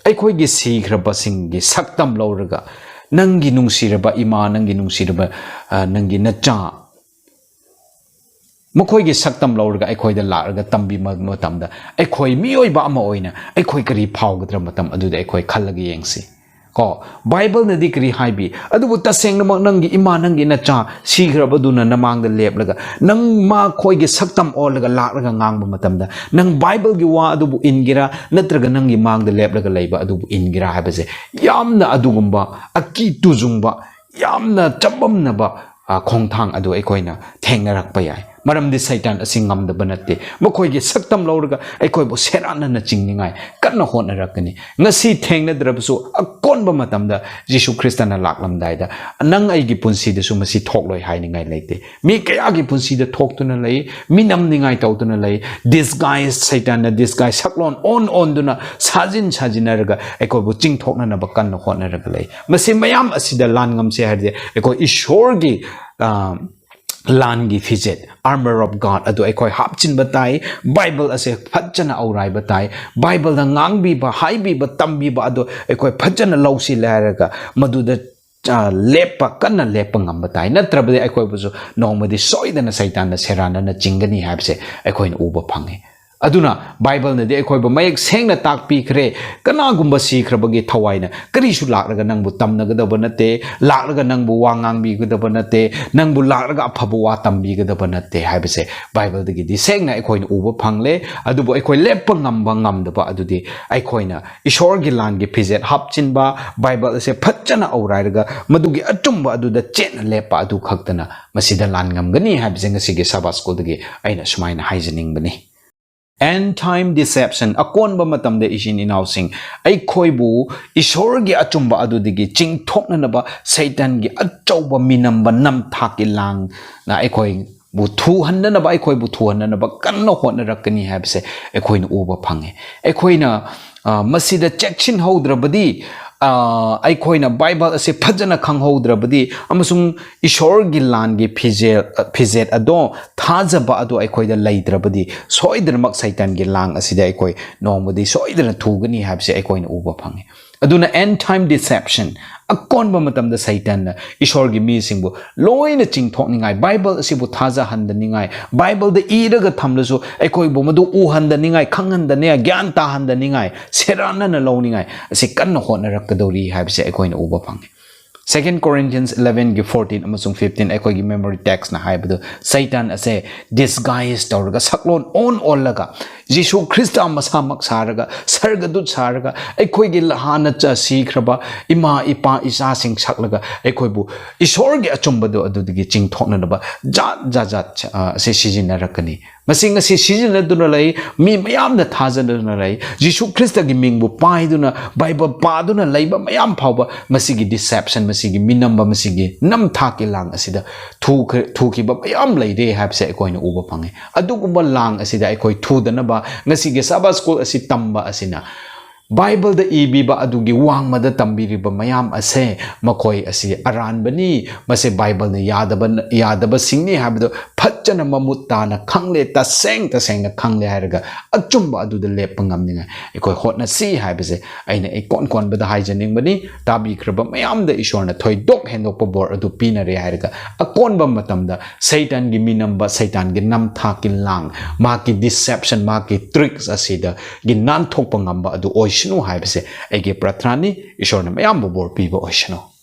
ꯑꯩꯈꯣꯏꯒꯤ ꯁꯤꯈ꯭ꯔꯕꯁꯤꯡꯒꯤ ꯁꯛꯇꯝ ꯂꯧꯔꯒ, ꯅꯪꯒꯤ ꯅꯨꯡꯁꯤꯔꯕ ꯏꯃꯥ, ꯅꯪꯒꯤ ꯅꯨꯡꯁꯤꯔꯕ, ꯑ, ꯅꯪꯒꯤ ꯅꯆꯥ, ꯃꯈꯣꯏꯒꯤ ꯁꯛꯇꯝ ꯂꯧꯔꯒ ꯑꯩꯈꯣꯏꯗ ꯂꯥꯛꯂꯒ ꯇꯝꯕꯤꯕ ꯃꯇꯝꯗ, ꯑꯩꯈꯣꯏ ꯃꯤꯑꯣꯏꯕ ꯑꯃ ꯑꯣꯏꯅ ꯑꯩꯈꯣꯏ ꯀꯔꯤ ꯐꯥꯎꯒꯗ꯭ꯔꯥ? ꯃꯇꯝ ꯑꯗꯨꯗ ꯑꯩꯈꯣꯏ ꯈꯜꯂꯒ ꯌꯦꯡꯁꯤ꯫ ꯀꯣ, ꯕꯥꯏꯕꯜꯅꯗꯤ ꯀꯔꯤ ꯍꯥꯏꯕꯤ? ꯑꯗꯨꯕꯨ ꯇꯁꯦꯡꯅꯃꯛ ꯅꯪꯒꯤ ꯏꯃꯥ, ꯅꯪꯒꯤ ꯅꯆꯥ ꯁꯤꯈ꯭ꯔꯕꯗꯨꯅ ꯅꯃꯥꯡꯗ ꯂꯦꯞꯂꯒ, ꯅꯪ ꯃꯈꯣꯏꯒꯤ ꯁꯛꯇꯝ ꯑꯣꯜꯂꯒ ꯂꯥꯛꯂꯒ ꯉꯥꯡꯕ ꯃꯇꯝꯗ, ꯅꯪ ꯕꯥꯏꯕꯜꯒꯤ ꯋꯥ ꯑꯗꯨꯕꯨ ꯏꯟꯒꯦꯔꯥ, ꯅꯠꯇ꯭ꯔꯒ ꯅꯪꯒꯤ ꯃꯥꯡꯗ ꯂꯦꯞꯂꯒ ꯂꯩꯕ ꯑꯗꯨꯕꯨ ꯏꯟꯒꯦꯔꯥ ꯍꯥꯏꯕꯁꯦ ꯌꯥꯝꯅ ꯑꯗꯨꯒꯨꯝꯕ ꯑꯀꯤ ꯇꯨꯖꯨꯡꯕ, ꯌꯥꯝꯅ ꯆꯃꯝꯅꯕ, ꯑ, ꯈꯣꯡꯊꯥꯡ ꯑꯗꯨ ꯑꯩꯈꯣꯏꯅ ꯊꯦꯡꯅꯔꯛꯄ ꯌꯥꯏ꯫ ꯃꯔꯝꯗꯤ ꯁꯩꯇꯥꯟ ꯑꯁꯤ ꯉꯝꯗꯕ ꯅꯠꯇꯦ꯫ ꯃꯈꯣꯏꯒꯤ ꯁꯛꯇꯝ ꯂꯧꯔꯒ ꯑꯩꯈꯣꯏꯕꯨ ꯁꯦꯔꯥꯟꯅꯅ ꯆꯤꯡꯅꯤꯡꯉꯥꯏ ꯀꯟꯅ ꯍꯣꯠꯅꯔꯛꯀꯅꯤ꯫ ꯉꯁꯤ ꯊꯦꯡꯅꯗ꯭ꯔꯕꯁꯨ ꯑꯀꯣꯟꯕ ꯃꯇꯝꯗ ꯖꯤꯁꯨ ꯈ꯭ꯔꯤꯁꯇꯅ ꯂꯥꯛꯂꯝꯗꯥꯏꯗ ꯅꯪ ꯑꯩꯒꯤ ꯄꯨꯟꯁꯤꯗꯁꯨ ꯃꯁꯤ ꯊꯣꯛꯂꯣꯏ ꯍꯥꯏꯅꯤꯡꯉꯥꯏ ꯂꯩꯇꯦ꯫ ꯃꯤ ꯀꯌꯥꯒꯤ ꯄꯨꯟꯁꯤꯗ ꯊꯣꯛꯇꯨꯅ ꯂꯩ, ꯃꯤꯅꯝꯅꯤꯡꯉꯥꯏ ꯇꯧꯗꯨꯅ ꯂꯩ, ꯗꯤꯁꯒꯥꯏꯁ, ꯁꯩꯇꯥꯟꯅ ꯗꯤꯁꯒꯥꯏꯁ ꯁꯛꯂꯣꯟ ꯑꯣꯟ ꯑꯣꯟꯗꯨꯅ ꯁꯥꯖꯤꯟ ꯁꯥꯖꯤꯟꯅꯔꯒ ꯑꯩꯈꯣꯏꯕꯨ ꯆꯤꯡꯊꯣꯛꯅꯅꯕ ꯀꯟꯅ ꯍꯣꯠꯅꯔꯒ ꯂꯩ꯫ ꯃꯁꯤ ꯃꯌꯥꯝ ꯑꯁꯤꯗ ꯂꯥꯟ ꯉꯝꯁꯦ ꯍꯥꯏꯔꯗꯤ ꯑꯩꯈꯣꯏ ꯏꯁꯣꯔꯒꯤ, ꯑ, ꯂꯥꯟꯒꯤ ꯐꯤꯖꯦꯠ, armor of God, ꯑꯗꯨ ꯑꯩꯈꯣꯏ ꯍꯥꯞꯆꯤꯟꯕ ꯇꯥꯏ꯫ ꯕꯥꯏꯕꯜ ꯑꯁꯦ ꯐꯖꯅ ꯑꯧꯔꯥꯏꯕ ꯇꯥꯏ꯫ ꯕꯥꯏꯕꯜꯗ ꯉꯥꯡꯕꯤꯕ, ꯍꯥꯏꯕꯤꯕ, ꯇꯝꯕꯤꯕ ꯑꯗꯨ ꯑꯩꯈꯣꯏ ꯐꯖꯅ ꯂꯧꯁꯤꯜꯂꯦ ꯍꯥꯏꯔꯒ ꯃꯗꯨꯗ, ꯑ, ꯂꯦꯞꯄ, ꯀꯟꯅ ꯂꯦꯞꯄ ꯉꯝꯕ ꯇꯥꯏ꯫ ꯅꯠꯇ꯭ꯔꯕꯗꯤ ꯑꯩꯈꯣꯏꯕꯨꯁꯨ ꯅꯣꯡꯃꯗꯤ ꯁꯣꯏꯗꯅ ꯁꯩꯇꯥꯟꯅ ꯁꯦꯔꯥꯟꯅꯅ ꯆꯤꯡꯒꯅꯤ ꯍꯥꯏꯕꯁꯦ ꯑꯩꯈꯣꯏꯅ ꯎꯕ ꯐꯪꯉꯤ꯫ ꯑꯗꯨꯅ ꯕꯥꯏꯕꯜꯅꯗꯤ ꯑꯩꯈꯣꯏꯕꯨ ꯃꯌꯦꯛ ꯁꯦꯡꯅ ꯇꯥꯛꯄꯤꯈ꯭ꯔꯦ, "ꯀꯅꯥꯒꯨꯝꯕ ꯁꯤꯈ꯭ꯔꯕꯒꯤ ꯊꯋꯥꯏꯅ ꯀꯔꯤꯁꯨ ꯂꯥꯛꯂꯒ ꯅꯪꯕꯨ ꯇꯝꯅꯒꯗꯕ ꯅꯠꯇꯦ, ꯂꯥꯛꯂꯒ ꯅꯪꯕꯨ ꯋꯥ ꯉꯥꯡꯕꯤꯒꯗꯕ ꯅꯠꯇꯦ, ꯅꯪꯕꯨ ꯂꯥꯛꯂꯒ ꯑꯐꯕ ꯋꯥ ꯇꯝꯕꯤꯒꯗꯕ ꯅꯠꯇꯦ" ꯍꯥꯏꯕꯁꯦ ꯕꯥꯏꯕꯜꯗꯒꯤꯗꯤ ꯁꯦꯡꯅ ꯑꯩꯈꯣꯏꯅ ꯎꯕ ꯐꯪꯂꯦ꯫ ꯑꯗꯨꯕꯨ ꯑꯩꯈꯣꯏ ꯂꯦꯞꯄ ꯉꯝꯕ ꯉꯝꯗꯕ ꯑꯗꯨꯗꯤ ꯑꯩꯈꯣꯏꯅ ꯏꯁꯣꯔꯒꯤ ꯂꯥꯟꯒꯤ ꯐꯤꯖꯦꯠ ꯍꯥꯞꯆꯤꯟꯕ, ꯕꯥꯏꯕꯜ ꯑꯁꯦ ꯐꯖꯅ ꯑꯧꯔꯥꯏꯔꯒ ꯃꯗꯨꯒꯤ ꯑꯆꯨꯝꯕ ꯑꯗꯨꯗ ꯆꯦꯠꯅ ꯂꯦꯞꯄ ꯑꯗꯨ ꯈꯛꯇꯅ ꯃꯁꯤꯗ ꯂꯥꯟ ꯉꯝꯒꯅꯤ ꯍꯥꯏꯕꯁꯦ ꯉꯁꯤꯒꯤ ꯁꯥꯕꯥꯠ ꯁ꯭ꯀꯨꯜꯗꯒꯤ ꯑꯩꯅ ꯁꯨꯃꯥꯏꯅ ꯍꯥꯏꯖꯅꯤꯡꯕꯅꯤ꯫ End time deception, ꯑꯀꯣꯟꯕ ꯃꯇꯝꯗ ꯏꯆꯤꯟ ꯏꯅꯥꯎꯁꯤꯡ, ꯑꯩꯈꯣꯏꯕꯨ ꯏꯁꯣꯔꯒꯤ ꯑꯆꯨꯝꯕ ꯑꯗꯨꯗꯒꯤ ꯆꯤꯡꯊꯣꯛꯅꯅꯕ ꯁꯩꯇꯥꯟꯒꯤ ꯑꯆꯧꯕ ꯃꯤꯅꯝꯕ ꯅꯝꯊꯥꯛꯀꯤ ꯂꯥꯡꯅ ꯑꯩꯈꯣꯏꯕꯨ ꯊꯨꯍꯟꯅꯅꯕ, ꯑꯩꯈꯣꯏꯕꯨ ꯊꯨꯍꯟꯅꯅꯕ ꯀꯟꯅ ꯍꯣꯠꯅꯔꯛꯀꯅꯤ ꯍꯥꯏꯕꯁꯦ ꯑꯩꯈꯣꯏꯅ ꯎꯕ ꯐꯪꯉꯦ꯫ ꯑꯩꯈꯣꯏꯅ, ꯑ, ꯃꯁꯤꯗ ꯆꯦꯛꯁꯤꯟꯍꯧꯗ꯭ꯔꯕꯗꯤ, ꯑ, ꯑꯩꯈꯣꯏꯅ ꯕꯥꯏꯕꯜ ꯑꯁꯤ ꯐꯖꯅ ꯈꯪꯍꯧꯗ꯭ꯔꯕꯗꯤ ꯑꯃꯁꯨꯡ ꯏꯁꯣꯔꯒꯤ ꯂꯥꯟꯒꯤ ꯐꯤꯖꯦꯜ, ꯐꯤꯖꯦꯠ ꯑꯗꯣ, ꯊꯥꯖꯕ ꯑꯗꯣ ꯑꯩꯈꯣꯏꯗ ꯂꯩꯇ꯭ꯔꯕꯗꯤ, ꯁꯣꯏꯗꯅꯃꯛ ꯁꯩꯇꯥꯟꯒꯤ ꯂꯥꯡ ꯑꯁꯤꯗ ꯑꯩꯈꯣꯏ ꯅꯣꯡꯃꯗꯤ ꯁꯣꯏꯗꯅ ꯊꯨꯒꯅꯤ ꯍꯥꯏꯕꯁꯦ ꯑꯩꯈꯣꯏꯅ ꯎꯕ ꯐꯪꯉꯤ꯫ ꯑꯗꯨꯅ end time deception, ꯑꯀꯣꯟꯕ ꯃꯇꯝꯗ ꯁꯩꯇꯥꯟꯅ ꯏꯁꯣꯔꯒꯤ ꯃꯤꯁꯤꯡꯕꯨ ꯂꯣꯏꯅ ꯆꯤꯡꯊꯣꯛꯅꯤꯡꯉꯥꯏ, ꯕꯥꯏꯕꯜ ꯑꯁꯤꯕꯨ ꯊꯥꯖꯍꯟꯗꯅꯤꯡꯉꯥꯏ, ꯕꯥꯏꯕꯜꯗ ꯏꯔꯒ ꯊꯝꯂꯁꯨ ꯑꯩꯈꯣꯏꯕꯨ ꯃꯗꯨ ꯎꯍꯟꯗꯅꯤꯡꯉꯥꯏ, ꯈꯪꯍꯟꯗꯅꯤꯡꯉꯥꯏ, ꯒ꯭ꯌꯥꯟ ꯇꯥꯍꯟꯗꯅꯤꯡꯉꯥꯏ, ꯁꯦꯔꯥꯟꯅꯅ ꯂꯧꯅꯤꯡꯉꯥꯏ ꯑꯁꯤ ꯀꯟꯅ ꯍꯣꯠꯅꯔꯛꯀꯗꯧꯔꯤ ꯍꯥꯏꯕꯁꯦ ꯑꯩꯈꯣꯏꯅ ꯎꯕ ꯐꯪꯉꯤ꯫ Second Corinthians eleven ꯒꯤ fourteen ꯑꯃꯁꯨꯡ fifteen ꯑꯩꯈꯣꯏꯒꯤ memory text ꯅ ꯍꯥꯏꯕꯗꯨ, ꯁꯩꯇꯥꯟ ꯑꯁꯦ disguise ꯇꯧꯔꯒ, ꯁꯛꯂꯣꯟ ꯑꯣꯟ ꯑꯣꯜꯂꯒ, ꯖꯤꯁꯨ ꯈ꯭ꯔꯤꯁꯇ ꯃꯁꯥꯃꯛ ꯁꯥꯔꯒ, ꯁꯔꯒꯗꯨꯠ ꯁꯥꯔꯒ, ꯑꯩꯈꯣꯏꯒꯤ ꯍꯥꯟꯅ ꯆ-, ꯁꯤꯈ꯭ꯔꯕ ꯏꯃꯥ, ꯏꯄꯥ, ꯏꯆꯥꯁꯤꯡ ꯁꯛꯂꯒ, ꯑꯩꯈꯣꯏꯕꯨ ꯏꯁꯣꯔꯒꯤ ꯑꯆꯨꯝꯕꯗꯣ ꯑꯗꯨꯗꯒꯤ ꯆꯤꯡꯊꯣꯛꯅꯅꯕ ꯖꯥꯠ ꯖꯥꯠ ꯖꯥꯠ, ꯑ, ꯑꯁꯤ ꯁꯤꯖꯤꯟꯅꯔꯛꯀꯅꯤ꯫ ꯃꯁꯤ ꯉꯁꯤ ꯁꯤꯖꯤꯟꯅꯗꯨꯅ ꯂꯩ, ꯃꯤ ꯃꯌꯥꯝꯅ ꯊꯥꯖꯗꯨꯅ ꯂꯩ, ꯖꯤꯁꯨ ꯈ꯭ꯔꯤꯁꯇꯒꯤ ꯃꯤꯡꯕꯨ ꯄꯥꯏꯗꯨꯅ, ꯕꯥꯏꯕꯜ ꯄꯥꯗꯨꯅ ꯂꯩꯕ ꯃꯌꯥꯝ ꯐꯥꯎꯕ ꯃꯁꯤꯒꯤ deception, ꯃꯁꯤꯒꯤ ꯃꯤꯅꯝꯕ, ꯃꯁꯤꯒꯤ ꯅꯝꯊꯥꯛꯀꯤ ꯂꯥꯡ ꯑꯁꯤꯗ ꯊꯨꯈ-, ꯊꯨꯈꯤꯕ ꯃꯌꯥꯝ ꯂꯩꯔꯦ ꯍꯥꯏꯕꯁꯦ ꯑꯩꯈꯣꯏꯅ ꯎꯕ ꯐꯪꯉꯤ꯫ ꯑꯗꯨꯒꯨꯝꯕ ꯂꯥꯡ ꯑꯁꯤꯗ ꯑꯩꯈꯣꯏ ꯊꯨꯗꯅꯕ ꯉꯁꯤꯒꯤ ꯁꯕꯥ ꯁ꯭ꯀꯨꯜ ꯑꯁꯤ ꯇꯝꯕ ꯑꯁꯤꯅ ꯕꯥꯏꯕꯜꯗ ꯏꯕꯤꯕ ꯑꯗꯨꯒꯤ ꯋꯥꯡꯃꯗ ꯇꯝꯕꯤꯔꯤꯕ ꯃꯌꯥꯝ ꯑꯁꯦ, ꯃꯈꯣꯏ ꯑꯁꯤ ꯑꯔꯥꯟꯕꯅꯤ, ꯃꯁꯦ ꯕꯥꯏꯕꯜꯅ ꯌꯥꯗꯕ, ꯌꯥꯗꯕꯁꯤꯡꯅꯤ ꯍꯥꯏꯕꯗꯨ ꯐꯖꯅ ꯃꯃꯨꯠ ꯇꯥꯅ ꯈꯪꯂꯦ, ꯇꯁꯦꯡ ꯇꯁꯦꯡꯅ ꯈꯪꯂꯦ ꯍꯥꯏꯔꯒ ꯑꯆꯨꯝꯕ ꯑꯗꯨꯗ ꯂꯦꯞꯄ ꯉꯝꯅꯤꯡꯉꯥꯏ ꯑꯩꯈꯣꯏ ꯍꯣꯠꯅꯁꯤ ꯍꯥꯏꯕꯁꯦ ꯑꯩꯅ ꯏꯀꯣꯟ ꯀꯣꯟꯕꯗ ꯍꯥꯏꯖꯅꯤꯡꯕꯅꯤ꯫ ꯇꯥꯕꯤꯈ꯭ꯔꯕ ꯃꯌꯥꯝꯗ ꯏꯁꯣꯔꯅ ꯊꯣꯏꯗꯣꯛ ꯍꯦꯟꯗꯣꯛꯄ ꯕꯣꯔ ꯑꯗꯨ ꯄꯤꯅꯔꯦ ꯍꯥꯏꯔꯒ, ꯑꯀꯣꯟꯕ ꯃꯇꯝꯗ ꯁꯩꯇꯥꯟꯒꯤ ꯃꯤꯅꯝꯕ, ꯁꯩꯇꯥꯟꯒꯤ ꯅꯝꯊꯥꯛꯀꯤ ꯂꯥꯡ, ꯃꯥꯒꯤ deception, ꯃꯥꯒꯤ tricks ꯑꯁꯤꯗꯒꯤ ꯅꯥꯟꯊꯣꯛꯄ ꯉꯝꯕ ꯑꯗꯨ ꯑꯣꯏꯁꯅꯨ ꯍꯥꯏꯕꯁꯦ ꯑꯩꯒꯤ ꯄ꯭ꯔꯊꯅꯥꯅꯤ꯫ ꯏꯁꯣꯔꯅ ꯃꯌꯥꯝꯕꯨ ꯕꯣꯔ ꯄꯤꯕ ꯑꯣꯏꯁꯅꯨ꯫